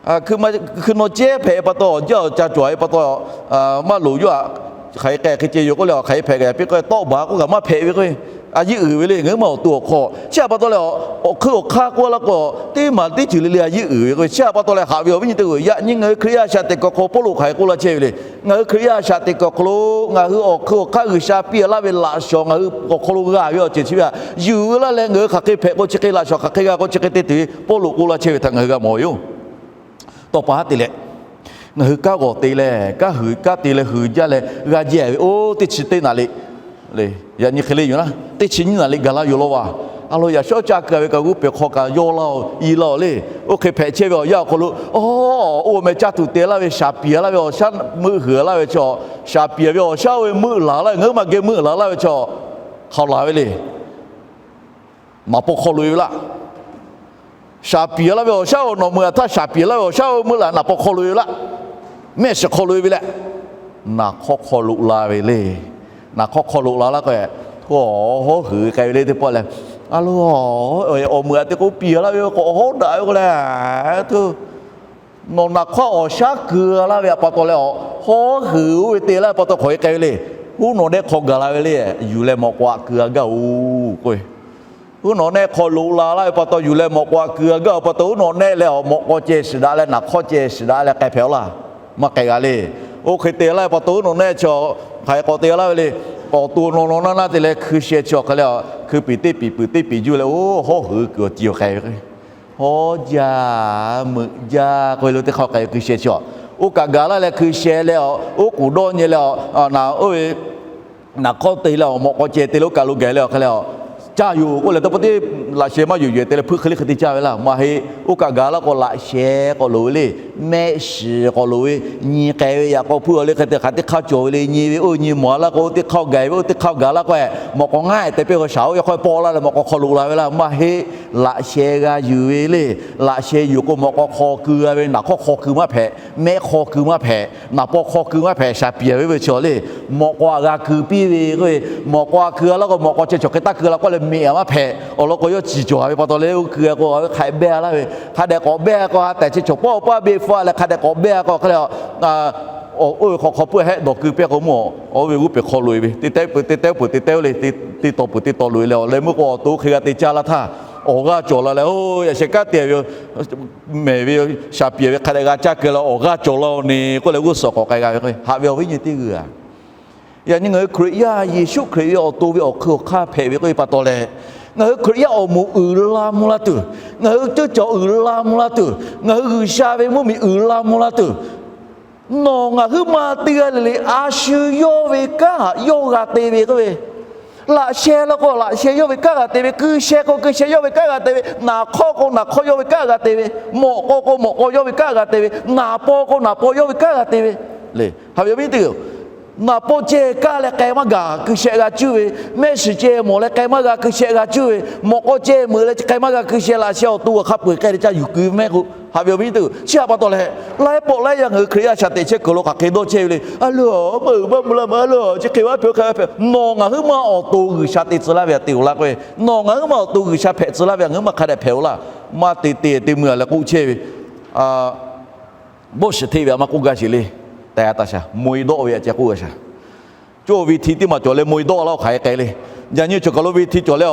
Hkui naw cehˉ hpehꞈ pa taw, awˬ jaˇ awˬ ca cawˬ ve pa taw, maˇ loˍ yawˇ htaꞈ hk'aˬ hk'e k'ai hk'e ceh yoˬ k'oˆ leh, hk'aˬ hk'e hpehꞈ kaꞈ piˇ k'o tawˆ baˬ k'oˆ kaꞈ maˇ hpehꞈ ve k'o, a yeˇ uiˍ ve le. Ngaˬ hui ma awˬ to awˬ hk'aw chi htaꞈ pa taw leh, awˬ hk'eun awˬ hk'aˇ k'oˆ laˇ k'o, teˇ maˬ teˇ ceuˬ le le a yeˇ uiˍ ve k'o, chi htaꞈ pa taw leh haꞈ ve awˬ viˉ nyi teˇ g'aˇ, yaꞈ nyi ngaˬ hui Hkriꞈ yaˇ a shaꞈ teꞈ kuiˬ awˬ hk'aw Pawˇluꞈ hk'aˬ hk'e k'oˆ laˇ chehˇ ve le. Ngaˬ hui Hkriꞈ yaˇ a shaꞈ teꞈ kuiˬ awˬ hk'aw lo ngaˬ hui awˬ hk'eun awˬ hk'aˇ G'uiˬsha piˇ laˇ ve laꞈ shawˍ ngaˬ hui awˬ hk'aw lo g'a ve awˬ ceuˬ chi ve htaꞈ yuˬ laˇ leh, ngaˬ hui hk'aˬ hk'e hpehꞈ k'o chi hk'e laꞈ shawˍ hk'aˬ hk'e g'a k'o chi hk'e te tuˬ ve Pawˇluꞈ k'oˆ laˇ chehˇ ve htaꞈ ngaˬ hui g'a mawˬ ve yoˬ. Tawˇ pa haˉ te leh, ngaˬ hui kanˉ g'awˬ te leh kanˉ huiˍ kanˉ te leh huiˍ jaˇ leh g'a jehˬ ve oˇ teˇ chi teˇ naˍ riˍ le. Yaꞈ nyi hk'e le yoˬ naˉ, teˇ chi nyiˇ naˍ riˍ gaˬ laˇ yoˬ law vaˬ. A lo yaꞈ shawˉ caˇ keu ve kaꞈ g'uˇ pehˬ hk'aw kaꞈ yawˇ laˇ-oˬ, i laˇ-oˬ le. Oˇ hk'e hpehꞈ chehˇ ve awˬ yanˇ awˬ hk'aw lo, oˇ meh caˇ tuˬ te laˇ ve, shaˍ piˍ laˇ ve awˬ shaˉ meuˆ huiˍ laˇ ve chaw, shaˍ piˍ ve awˬ shaˉ oˇ ve meuˆ laˬ laˇ ve, ngaˬ hui ma geh meuˆ laˬ laˇ ve chaw, hk'aw laˬ ve le. Naˍ paw hk'aw loꞈ-e ve laˇ. Shaˍ piˍ laˇ ve awˬ shaˉ oˇ nawˬ meuꞈ a htaˇ shaˍ piˍ laˇ ve awˬ shaˉ oˇ meuˆ laˬ naˍ paw hk'aw loꞈ-e ve laˇ. Mehˆ shiˍ hk'aw loꞈ-e ve leh, naˍ hk'awˇ hk'aw loꞈ la ve le. Naˍ hk'awˇ hk'aw loꞈ la laˇ k'o, hk'o awˬ hawˉ huiˍ k'ai ve le teˇ pawˆ leh, a lo, awˬ meuꞈ a te k'o piˍ laˇ ve k'awꞈ hawˉ daꞈ ve k'o leh, tuˬ Nawˬ naˍ hk'awˇ awˬ shaˉ keu laˇ ve pa taw leh, awˬ hawˉ huiˍ oˇ ve te laˇ ve pa taw hk'awꞈ e k'ai ve le. Huˉ nawˬ nehˆ hk'aw gaˬ la ve le, yuˬ leh mawꞈ k'aw aꞈ keu a gaˇ oˬ k'oˆ ve. Huˉ nawˬ nehˆ hk'aw loꞈ la laˇ ve pa taw yuˬ leh mawꞈ k'aw aꞈ keu a gaˇ oˬ pa taw, huˉ nawˬ nehˆ leh awˬ mawꞈ k'aw ceh shiˍ daꞈ leh naˍ hk'awˇ ceh shiˍ daꞈ leh k'ai hpehꞈ-aw laˇ. Maˇ k'ai g'a le. Oˇ hk'e te laˇ ve pa taw huˉ nawˬ nehˆ chi hk'aˬ hk'e k'awꞈ te laˇ ve le. Awˬ to naw naw naˇ naˇ te leh hkui sheh chi awˬ hk'e leh, hkui piˍ teˇ piˍ puiˍ teˇ piˍ juˇ leh, oˇ hawˉ huiˍ kuiˬ awˬ ti awˬ k'ai ve k'o, hawˉ jaˇ meuꞈ jaˇ k'oˆ ve lo teˇ hk'aˇ k'ai ve hkui sheh chi awˬ. Oˇ kaꞈ gaˬ laˇ leh hkui sheh leh awˬ, oˇ k'oˍ dawˇ nyi leh awˬ, naˍ oˇ ve naˍ hk'awˇ te leh awˬ mawꞈ k'aw ceh te leh oˇ kaˬ lo gaˬ leh awˬ hk'e leh, caˇ yoˬ k'oˆ leh, teˇ pawˆ teˇ laꞈ sheh maˇ yuˬ yuˬ te leh hpuiˇ hk'e le hk'e te caˇ ve laˇ maˇ heˆ. Oˇ kaꞈ gaˬ laˇ k'o laꞈ sheh k'awꞈ loˍ ve le, mehˆ shiˍ k'awꞈ loˍ ve, nyi k'ai ve yaꞈ k'aw hpuiˇ awˬ le hk'e te hk'aˬ teˇ hk'aˇ cawˬ ve le, nyi ve oˇ nyi mawˬ laˇ k'o oˇ teˇ hk'aˇ gaˬ ve, oˇ teˇ hk'aˇ gaˬ laˇ k'o, mawꞈ k'aw ngaˇ te piˇ k'o shaˍ oˇ yaꞈ hk'aw paw laˇ leh mawꞈ k'aw hk'aw loꞈ la ve laˇ maˇ heˆ. Laꞈ sheh g'a yuˬ ve le. Laꞈ sheh yuˬ k'o mawꞈ k'aw hk'aw keu g'a ve, naˍ hk'awˇ hk'aw keu maˇ hpehꞈ, mehˆ hk'aw keu maˇ hpehꞈ, naˍ paw hk'aw keu maˇ hpehꞈ, shaˍ piˍ ve ve chi le. Mawꞈ k'aw aꞈ g'a keu piˇ ve k'o, mawꞈ k'aw aꞈ keu laˇ k'o mawꞈ k'aw ceh chaw hk'e taˇ keu la k'oˆ leh meꞈ aꞈ maˇ hpehꞈ. Awˬ lawn k'o yawˇ ciˍ cawˬ ve pa taw leh oˇ keu k'o a ve hk'a dehꞈ k'awꞈ behˇ laˇ ve, hk'a dehꞈ k'awꞈ behˇ k'o a tehꞈ chi chaw pawˆ paˇ beˆ hpfuhˆ leh hk'a dehꞈ k'awꞈ behˇ k'o hk'e le, oˇ ve hk'aw hk'aw pui hehˆ dawˬ keu pehˇ k'o mawˬ, oˇ ve g'uˇ peˬ hk'aw loꞈ e ve, teˇ tawˇ peuˬ teˇ tawˇ loꞈ e leh awˬ leh meuˇ k'o awˬ to hk'e g'a te caˇ laˇ htaˇ, awˬ g'aˇ cawˬ la leh oˇ yaꞈ sheh kanˉ te ve, mehˬ ve shaˍ piˍ ve hk'a dehꞈ g'a caˇ keu la awˬ g'aˇ cawˬ la-oˬ ne k'oˆ leh g'uˇ suhˍ k'awꞈ k'ai g'a ve k'o, haꞈ ve awˬ viˉ nyi teˇ g'uiˬ-a, yaꞈ nyi ngaˬ hui Hkriꞈ yaˇ Yeˍsuˆ Hkriꞈ ve awˬ to ve awˬ hk'eun awˬ hk'aˇ hpehꞈ ve k'oˆ ve pa taw leh, ngaˬ hui Hkriꞈ yaˇ awˬ moˍ uiˍ la mvuh la tuˬ, ngaˬ hui ceuˇ cawˬ uiˍ la mvuh la tuˬ, ngaˬ hui G'uiˬsha ve mvuhˇmiˬ uiˍ la mvuh la tuˬ, nawˬ ngaˬ huiˉ ma teˇ g'aˇ le le a shu yawˇ ve kanˉ haꞈ yawˇ g'a te ve k'oˆ ve, laꞈ sheh la k'o laꞈ sheh yawˇ ve kanˉ g'a te ve, keu sheh k'o keu sheh yawˇ ve kanˉ g'a te ve, naˍ hk'awˇ k'o naˍ hk'awˇ yawˇ ve kanˉ g'a te ve, mawꞈ k'aw k'o mawꞈ k'aw yawˇ ve kanˉ g'a te ve, naˍ paw k'o naˍ paw yawˇ ve kanˉ g'a te ve le. Haꞈ ve awˬ viˉ teˇ g'uiˬ, naˍ paw ceh kaˇ leh k'ai maˇ g'a keu sheh g'a cuˇ ve, mehˆ shiˍ ceh mawˬ leh k'ai maˇ g'a keu sheh g'a cuˇ ve, mawꞈ k'aw ceh meuꞈ leh k'ai maˇ g'a keu sheh, laꞈ sheh awˬ to awˬ hk'a peu-eˬ k'ai leh ca yuˬ keu mehˆ k'o, haꞈ ve awˬ viˉ teˇ g'uiˬ, chi htaꞈ pa taw leh, laiˉ pawˆ laiˉ yaˇ ngaˬ hui Hkriꞈ yaˇ shaꞈ teꞈ chehˇ kuiˬ lo hk'aˬ hk'e dawˇ chehˇ ve le. A le, maˇ uiˍ maˇ mvuh la maˇ, a le, chi hk'e maˇ hpehꞈ, hk'e maˇ hpehꞈ. Nawˬ ngaˬ huiˉ ma awˬ to G'uiˬsha te tcuh laˇ ve htaꞈ te-oˬ laˇ k'oˆ ve, nawˬ ngaˬ huiˉ ma awˬ to G'uiˬsha hpehꞈ tcuh laˇ ve htaꞈ ngaˬ huiˉ ma hk'a dehꞈ hpehꞈ-oˬ laˇ. Maˇ te te te mui-a leh k'oˆ chehˇ ve, bawˆ shiˍ hteˇ ve a maˇ k'oˆ gaˇ sheˍ le. Taˍ taˍ shaˍ, mui dawˆ ve a ceh k'oˆ g'a shaˍ. Cawˇ ve hti teˇ maˬ cawˬ leh mui dawˆ laˇ-oˬ hk'aˬ hk'e k'ai le. Yaꞈ nyi cawˬ kaˬ lo ve hti cawˬ leh,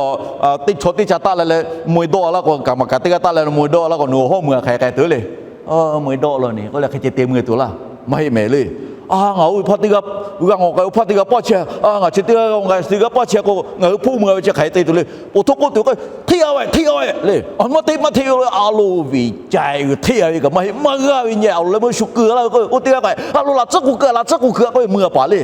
teˇ chaw teˇ ca taˆ la leh mui dawˆ laˇ k'o, kaꞈ maˬ kaꞈ teˇ g'aˇ taˆ la leh mui dawˆ laˇ k'o, nawˬ hawˉ mui-a hk'aˬ hk'e k'ai tuˬ le. Mui dawˆ law ne k'oˆ leh hk'e ceh te mui tuˬ laˇ. Maˇ heˆ mehˍ le. A, ngaˬ oˇ ve hpaˇ teˇ g'aˇ g'a ngawˬ k'ai, oˇ hpaˇ teˇ g'aˇ paˇ chehˇ, a, ngaˬ chi teˇ g'aˇ g'a ngawˬ k'ai, chi teˇ g'aˇ paˇ chehˇ k'o ngaˬ hui hpoˆ mui-a ve chi hk'aˬ hk'e te tuˬ le. Poˬ htoˆ k'oˆ tuˬ k'o, hteˇ-a ve, hteˇ-a ve le. A, maˇ hteˇ maˇ hteˇ ve le. A lo ve ca-e ve hteˇ-a ve kaꞈ maˇ heˆ, maˇ g'aˇ ve nyi-a awˬ leh meuˇ shu keu laˇ ve k'o, oˇ teˇ g'aˇ k'ai, a lo laꞈ tcuhˉ k'oˍ keu, laꞈ tcuhˉ k'oˍ keu k'oˆ ve mui-a paˍ le.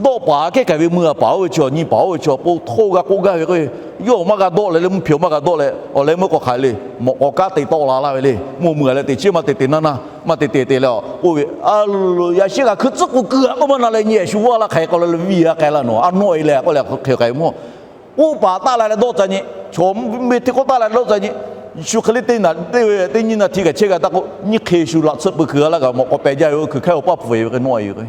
Dawˆ paˍ kehˉ kaꞈ ve mui-a paˍ oˇ ve chaw, nyi paˍ oˇ ve chaw, poˬ htoˆ g'a k'oˆ gaˇ ve k'o, yawˇ maˇ g'a dawˆ leh le, mvuhˇ hpehꞈ maˇ g'a dawˆ leh awˬ leh meuˇ k'awꞈ hk'aˬ le, mawꞈ k'aw kanˉ te tawˆ la laˇ ve le. Mvuhˇ mui-a leh teꞈ chiˉ maˇ te te naˇ naˇ, maˇ te te te leh, oˇ ve, a lo, yaꞈ sheh kaꞈ hkui tcuhˉ k'oˍ keu-a k'oˆ maˇ na leh nyi-a shu vaˇ laˇ hk'aˬ hk'e k'aw la le, viˇ-a k'ai laˇ nawˬ, a nawˆ-e leh k'oˆ leh hk'e k'ai mawˬ. Oˇ paˍ taˆ la leh dawˆ ca nyi, chaw mvuhˇ miˬ hteˇ hk'oˆ taˆ la leh dawˆ ca nyi, shu hk'e le teˇ nyi na teˇ ve teˇ nyi na hti kaꞈ chehˇ g'a taˇ k'o, nyiˇ hk'e shu laꞈ tsuhˇ pui kuiˬ g'a laˇ kaꞈ mawꞈ k'aw peh jaˇ ve oˇ kuiˬ hkehˉ awˬ paˇ pfuhˍ-e ve k'o nawˆ-e ve k'o,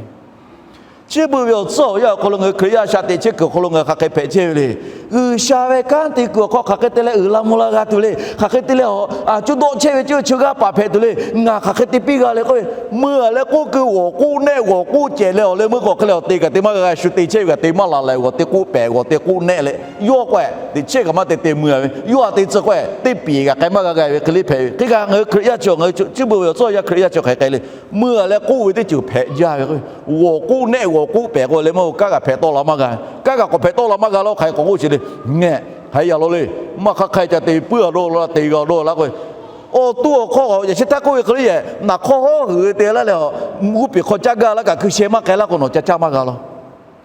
chi beuꞈ ve awˬ tcuhˉ awˬ yanˇ awˬ hk'aw lo ngaˬ hui Hkriꞈ yaˇ shaꞈ teꞈ chehˇ kuiˬ awˬ hk'aw lo ngaˬ hui hk'aˬ hk'e hpehꞈ chehˇ ve le. G'uiˬsha ve kanˉ te kuiˬ awˬ hk'aw hk'aˬ hk'e te leh uiˍ la mvuh la g'a tuˬ le. Hk'aˬ hk'e te leh awˬ, a, cuˇ dawˆ chehˇ ve cuˇ chi g'aˇ paˍ hpehꞈ tuˬ le. Ngaˬ hk'aˬ hk'e te piˇ g'a le k'oˆ ve, mui-a leh k'oˆ keu g'awˬ k'oˆ nehˆ g'awˬ k'oˆ cehˬ leh awˬ leh meuˇ k'awꞈ hk'e leh awˬ te kaꞈ te maˇ g'a g'a, shu te chehˇ ve kaꞈ te maˇ laˬ leh g'awˬ te k'oˆ pehˍ g'awˬ te k'oˆ nehˆ leh, yawˇ k'o-e teꞈ chiˉ kaꞈ maˇ te te mui-a ve, yawˇ htaꞈ te tcuh k'o-e teˇ piˍ kaꞈ k'ai maˇ g'a g'a ve hk'e le hpehꞈ ve. Hk'e kaꞈ ngaˬ hui Hkriꞈ yaˇ chi ngaˬ hui cuˇ beuꞈ ve awˬ tcuhˉ awˬ yanˇ Hkriꞈ yaˇ chi hk'aˬ hk'e k'ai le. Mui-a leh k'oˆ ve teˇ ceuˬ hpehꞈ jaˇ ve k'o, g'awˬ k'oˆ nehˆ g'awˬ k'oˆ pehˍ k'o leh meuˇ kanˉ kaꞈ hpehꞈ tawˆ la maˇ g'a, kanˉ kaꞈ k'awꞈ hpehꞈ tawˆ la maˇ g'a laˇ hk'aˬ hk'e k'awꞈ k'oˆ sheˍ le. Ngeh, hk'aˬ hk'e yaꞈ law le. Maˇ hk'aˇ hk'aˇ ca te puiˉ-a dawˇ la te g'a dawˇ laˇ k'o, awˬ to awˬ hk'aw yaꞈ sheh htaˇ k'oˆ ve hk'e le, naˍ hk'awˇ hawˉ huiˍ ve te laˇ leh, g'uˇ peˬ hk'aw caˇ gaˇ laˇ kaꞈ hkui sheh maˇ k'ai laˇ k'o nawˬ ca caˇ maˇ g'a laˇ.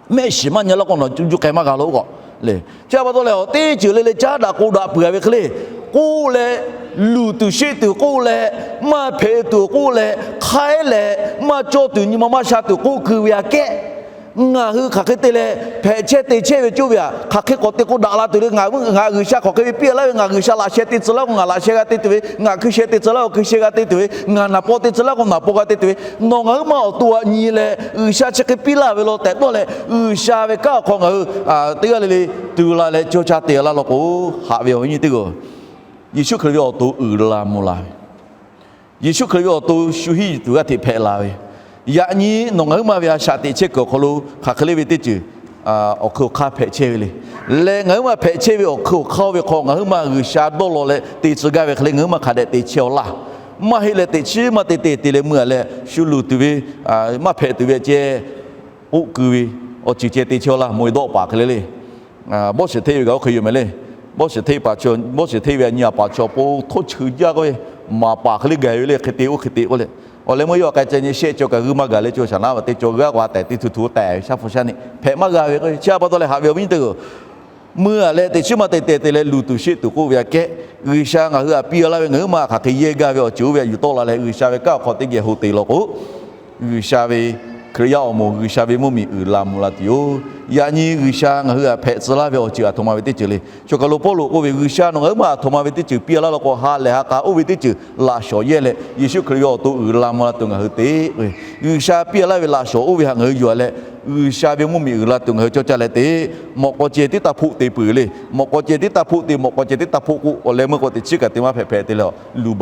Mehˆ shiˍ maˇ nyi laˇ k'o nawˬ cuˇ juˇ k'ai maˇ g'a laˇ-oˬ k'o le. Chi pa taw leh awˬ teˇ ceuˬ le le caˉ daꞈ k'o daꞈ peuˬ-a ve hk'e le, k'oˆ leh, luˬ tuˬ sheˆ tuˬ k'oˆ leh, maˇ hpehꞈ tuˬ k'oˆ leh, hk'aiˉ leh maˇ cawˇ tuˬ nyi ma maˇ sha tuˬ k'oˆ keu ve aꞈ kehˉ, ngaˬ hui hk'aˬ hk'e te leh hpehꞈ chehˇ te chehˇ ve cawˇ ve aꞈ, hk'aˬ hk'e k'awꞈ te k'o daꞈ la tuˬ le. Ngaˬ G'uiˬsha hk'aˬ hk'e ve piˇ laˇ ve, ngaˬ G'uiˬsha laꞈ sheh te tcuh laˇ k'o ngaˬ laꞈ sheh g'a te tuˬ ve, ngaˬ hkui sheh te tcuh laˇ k'o hkui sheh g'a te tuˬ ve, ngaˬ naˍ paw te tcuh laˇ k'o naˍ paw g'a te tuˬ ve, nawˬ ngaˬ huiˉ ma awˬ to aꞈ nyi leh G'uiˬsha chi hk'e piˇ laˇ ve law tehꞈ dawˇ leh, G'uiˬsha ve kanˉ awˬ hk'aw ngaˬ hui teˇ g'aˇ le le tu la leh cawˇ caˇ te laˇ law k'o, haꞈ ve awˬ viˉ nyi teˇ g'uiˬ, Yeˍsuˆ Hkriꞈ ve awˬ to uiˍ la mvuh la ve, Yeˍsuˆ Hkriꞈ ve awˬ to shu hiˉ yuˬ tuˬ g'aˇ hteꞈ hpehꞈ la ve, yaꞈ nyi nawˬ ngaˬ huiˉ ma ve a shaꞈ teꞈ chehˇ kuiˬ awˬ hk'aw lo hk'aˬ hk'e le ve teˇ ceuˬ awˬ hkui awˬ hk'aˇ hpehꞈ chehˇ ve le. Leh ngaˬ huiˉ ma hpehꞈ chehˇ ve awˬ hkui awˬ hk'aˇ oˇ ve hk'aw ngaˬ huiˉ ma G'uiˬsha dawˇ law leh te tcuh gaˇ ve hk'e le, ngaˬ huiˉ ma hk'a dehꞈ te chehˇ aw laˇ. Maˇ heˆ leh teꞈ chiˉ maˇ te te te leh meuˇ a leh shu luˬ tuˬ ve, maˇ hpehꞈ tuˬ ve ceh k'oˆ keu ve awˬ ceuˬ ceh te chehˇ aw laˇ. Moˬ e dawˆ paˍ hk'e le le, bawˇ shiˍ hteˇ ve kaꞈ oˇ hk'e yoˬ mehˍ le. Bawˇ shiˍ hteˇ paˍ chaw, bawˇ shiˍ hteˇ ve a nyi a paˍ chaw po htoˇ cheuˬ jaˇ k'oˆ ve, maˍ paˍ hk'e le gaˬ ve le, hk'e te oˇ hk'e te k'oˆ leh, awˬ leh meuˇ yawˇ k'ai ca nyi shehˆ cawˬ kaꞈ g'uiˇ maˇ gaˬ leh cawˬ shaˍ naˉ va teˇ cawˬ g'aˇ k'o a tehˬ teˇ htu htu tehꞈ ve shaˉ hpu shaˉ neˆ hpehꞈ maˇ g'a ve k'o, chi a pa taw leh haꞈ ve awˬ viˉ nyi teˇ g'aˇ meuˇ a leh teꞈ chiˉ maˇ te te te leh luˬ tuˬ sheˆ tuˬ k'oˆ ve aꞈ kehˉ, G'uiˬsha ngaˬ hui htaꞈ piˇ laˇ ve ngaˬ huiˉ ma hk'aˬ hk'e yehˇ gaˇ ve awˬ ceuˬ oˇ ve htaꞈ yuˬ tawˆ la leh G'uiˬsha ve kanˉ awˬ hk'aw teˇ geh ho te law k'o, G'uiˬsha ve Hkriꞈ yaˇ awˬ moˍ, G'uiˬsha ve mvuhˇmiˬ uiˍ la mvuh la tuˬ yoˬ. Yaꞈ nyi G'uiˬsha ngaˬ hui htaꞈ hpehꞈ tcuh laˇ ve awˬ ceuˬ aˬ htoꞈ ma ve teˇ ceuˬ le. Choˬ kaˬ lo Pawˇluꞈ k'oˆ ve, G'uiˬsha nawˬ ngaˬ huiˉ ma aˬ htoꞈ ma ve teˇ ceuˬ piˇ laˇ law k'o, ha lehˬ ha k'a oˇ ve teˇ ceuˬ laꞈ shawˍ yehˇ leh Yeˍsuˆ Hkriꞈ ve awˬ to uiˍ la mvuh la tuˬ ngaˬ hui te. G'uiˬsha piˇ laˇ ve laꞈ shawˍ oˇ ve htaꞈ ngaˬ hui yuˬ leh G'uiˬsha ve mvuhˇmiˬ uiˍ la tuˬ ngaˬ hui cawˇ caˇ leh te. Mawꞈ k'aw ceh teˇ taˇ hpoˆ te peuˬ le. Mawꞈ k'aw ceh teˇ taˇ hpoˆ te, mawꞈ k'aw ceh teˇ taˇ hpoˆ k'oˆ, awˬ leh meuˇ k'o teꞈ chiˉ kaꞈ te maˇ hpehꞈ hpehꞈ te leh, luˬ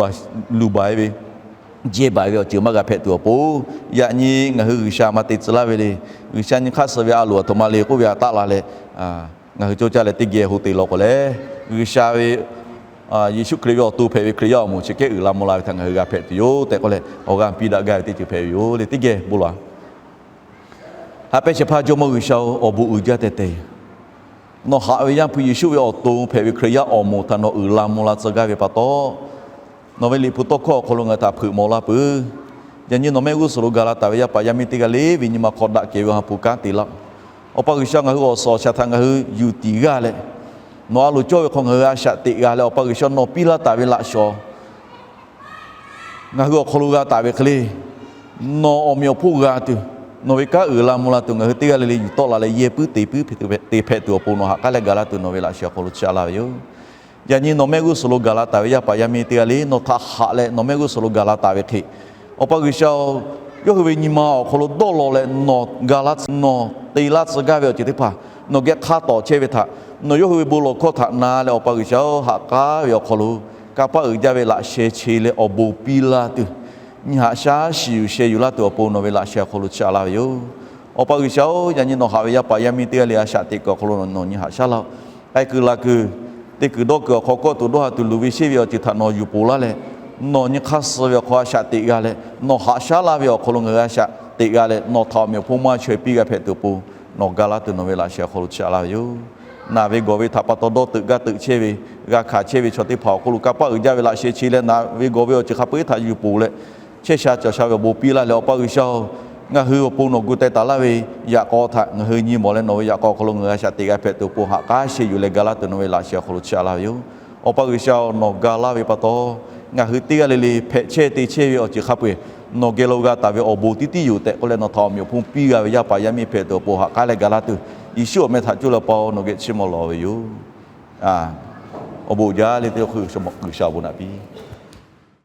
baˬ ve, jehˇ baˬ ve awˬ ceuˬ maˇ g'a hpehꞈ tuˬ awˬ pon, yaꞈ nyi ngaˬ hui G'uiˬsha maˇ te tcuh laˇ ve le. G'uiˬsha nyi hk'aˇ suh ve a loˍ aˬ htoꞈ ma le k'oˆ ve htaꞈ taˆ la leh, ngaˬ hui cawˇ caˇ leh teˇ geh ho te law k'o leh, G'uiˬsha ve Yeˍsuˆ Hkriꞈ ve awˬ to hpehꞈ ve Hkriꞈ yaˇ awˬ moˍ chi hk'e uiˍ la mvuh la ve htaꞈ ngaˬ hui g'a hpehꞈ tuˬ yoˬ tehꞈ k'oˆ leh, awˬ g'aˇ piˇ daꞈ gaˇ ve teˇ ceuˬ hpehꞈ ve yoˬ le. Teˇ geh bon lawˬ. Haꞈ pehnˇ shehˍ hpaˇ Jawˇmawˇ G'uiˬsha-oˬ, awˬ bon uiˍ jaˇ teh teh yoˬ. Nawˬ haꞈ ve Yaˇ hpu Yeˍsuˆ ve awˬ to hpehꞈ ve Hkriꞈ yaˇ awˬ moˍ htaꞈ nawˬ uiˍ la mvuh la tcuh gaˇ ve pa taw, nawˬ ve liꞈ hpu tawˇ hkawˇ awˬ hk'aw lo ngaˬ htaꞈ hpeuꞈ mawˬ laˇ peuˬ. Yaꞈ nyi nawˬ mehˆ g'uˇ suhˍ lo gaˬ la taˍ ve yaˇ paˍ yaˇ miˇ teˇ g'aˇ le ve nyi ma hk'aw daꞈ kehˬ ve Awˬ ha hpu kanˉ te laˇ-oˬ. Awˬ pa G'uiˬsha, ngaˬ hui awˬ suhˍ awˬ shaˍ htaꞈ ngaˬ hui yuˬ tiˍ g'a leh, nawˬ a loˍ cawˇ ve hk'aw ngaˬ hui a shaꞈ teꞈ g'a leh, Awˬ pa G'uiˬsha nawˬ piˇ laˇ taˍ ve laꞈ shawˍ ngaˬ hui awˬ hk'aw lo g'a taˍ ve hk'e le, nawˬ awˬ meꞈ awˬ hponˇ g'a tuˬ, nawˬ ve kanˉ uiˍ la mvuh la tuˬ ngaˬ hui teˇ g'aˇ le le yuˬ tawˆ la leh yehˇ puiˉ te puiˉ te hpehꞈ tuˬ awˬ pon nawˬ ha k'aˉ leh gaˬ laˇ tuˬ nawˬ ve laꞈ sheh awˬ hk'aw lo chiˇ aꞈ laˇ ve yoˬ. Yaꞈ nyi nawˬ mehˆ g'uˇ suhˍ lo gaˬ la taˍ ve yaˇ paˍ yaˇ miˇ teˇ g'aˇ le nawˬ htaꞈ haꞈ leh nawˬ mehˆ g'uˇ suhˍ lo gaˬ la taˍ ve hk'e, Awˬ pa G'uiˬsha-oˬ, yawˇ hui ve nyi ma awˬ hk'aw lo dawˇ law leh nawˬ ga laˇ, nawˬ te laˇ tcuh gaˇ ve awˬ ceuˬ teˇ hpaˍ nawˬ geh hk'a tawˍ chehˇ ve htaꞈ nawˬ yawˇ hui ve bon lawˬ hkawˇ htaꞈ na leh Awˬ pa G'uiˬsha-oˬ, ha k'aˉ ve awˬ hk'aw lo kanˇ paˆ uiˍ jaˇ ve laꞈ sheh che leh awˬ bon piˇ laˇ tuˬ, nyi haꞈ shaˉ shiˍ yuˬ sheh yuˬ laˇ tuˬ awˬ pon nawˬ ve laꞈ sheh awˬ hk'aw lo chiˇ aꞈ laˇ ve yoˬ. Awˬ pa G'uiˬsha-oˬ, yaꞈ nyi nawˬ haꞈ ve yaˇ paˍ yaˇ miˇ teˇ g'aˇ le a shaꞈ teꞈ kuiˬ awˬ hk'aw lo nawˬ nyi haꞈ shaˉ laˇ-oˬ. K'ai kuiˬ laˬ kuiˬ, te kuiˬ dawˇ kuiˬ awˬ hk'aw kawˆ tuˬ dawˇ ha tuˬ luˬ ve sheˆ ve awˬ ceuˬ htaꞈ nawˬ yuˬ poˬ laˇ leh, nawˬ nyi hk'aˇ suh ve awˬ hk'aw a shaꞈ teꞈ g'a leh, nawˬ haꞈ shaˉ laˇ ve awˬ hk'aw lo ngaˬ hui a shaꞈ teꞈ g'a leh, nawˬ htaꞈ awˬ meꞈ awˬ hponˇ maˇ chaweh piˇ g'a hpehꞈ tuˬ awˬ pon, nawˬ ga laˇ tuˬ nawˬ ve laꞈ sheh awˬ hk'aw lo chiˇ aꞈ laˇ ve yoˬ. Naˬ ve gawˬ ve htaꞈ pa taw dawˇ teuꞈ gaˇ teuꞈ chehˇ ve, g'a hkanˍ chehˇ ve chaw teˇ hpaˍ awˬ hk'aw lo kanˇ paˆ uiˍ jaˇ ve laꞈ sheh che leh naˬ ve gawˬ ve awˬ ceuˬ hk'a peu-eˬ htaꞈ yuˬ poˬ leh, chehˇ sha cawˬ sha ve awˬ bon piˇ laˇ leh, Awˬ pa G'uiˬsha-oˬ, ngaˬ hui awˬ pon nawˬ gu teh taˍ laˇ ve yaꞈ k'aw htaꞈ ngaˬ hui nyi mawˬ leh nawˬ ve yaꞈ k'aw awˬ hk'aw lo ngaˬ hui a shaꞈ teꞈ g'a hpehꞈ tuˬ awˬ pon haꞈ k'aˉ sheh yuˬ leh ga laˇ tuˬ nawˬ ve laꞈ sheh awˬ hk'aw lo chiˇ aꞈ laˇ ve yoˬ. Awˬ pa G'uiˬsha-oˬ, nawˬ ga laˇ ve pa taw, ngaˬ hui teˇ g'aˇ le le hpehꞈ chehˇ te chehˇ ve awˬ ceuˬ hk'a peu-eˬ nawˬ geh lo g'a taˍ ve awˬ bon tiˉ tiˉ yoˬ tehꞈ k'oˆ leh, nawˬ htaꞈ awˬ meꞈ awˬ hponˇ piˇ g'a ve yaˇ paˍ yaˇ miˇ hpehꞈ tuˬ awˬ pon haꞈ k'aˉ leh ga laˇ tuˬ, Yeˍsuˆ awˬ meh htaꞈ coˇ leh Awˬ pa-oˬ, nawˬ geh chiˇ mvuh lawˬ ve yoˬ. Awˬ bon uiˍ jaˇ le teˇ hkui G'uiˬsha awˬ bon naꞈ piˇ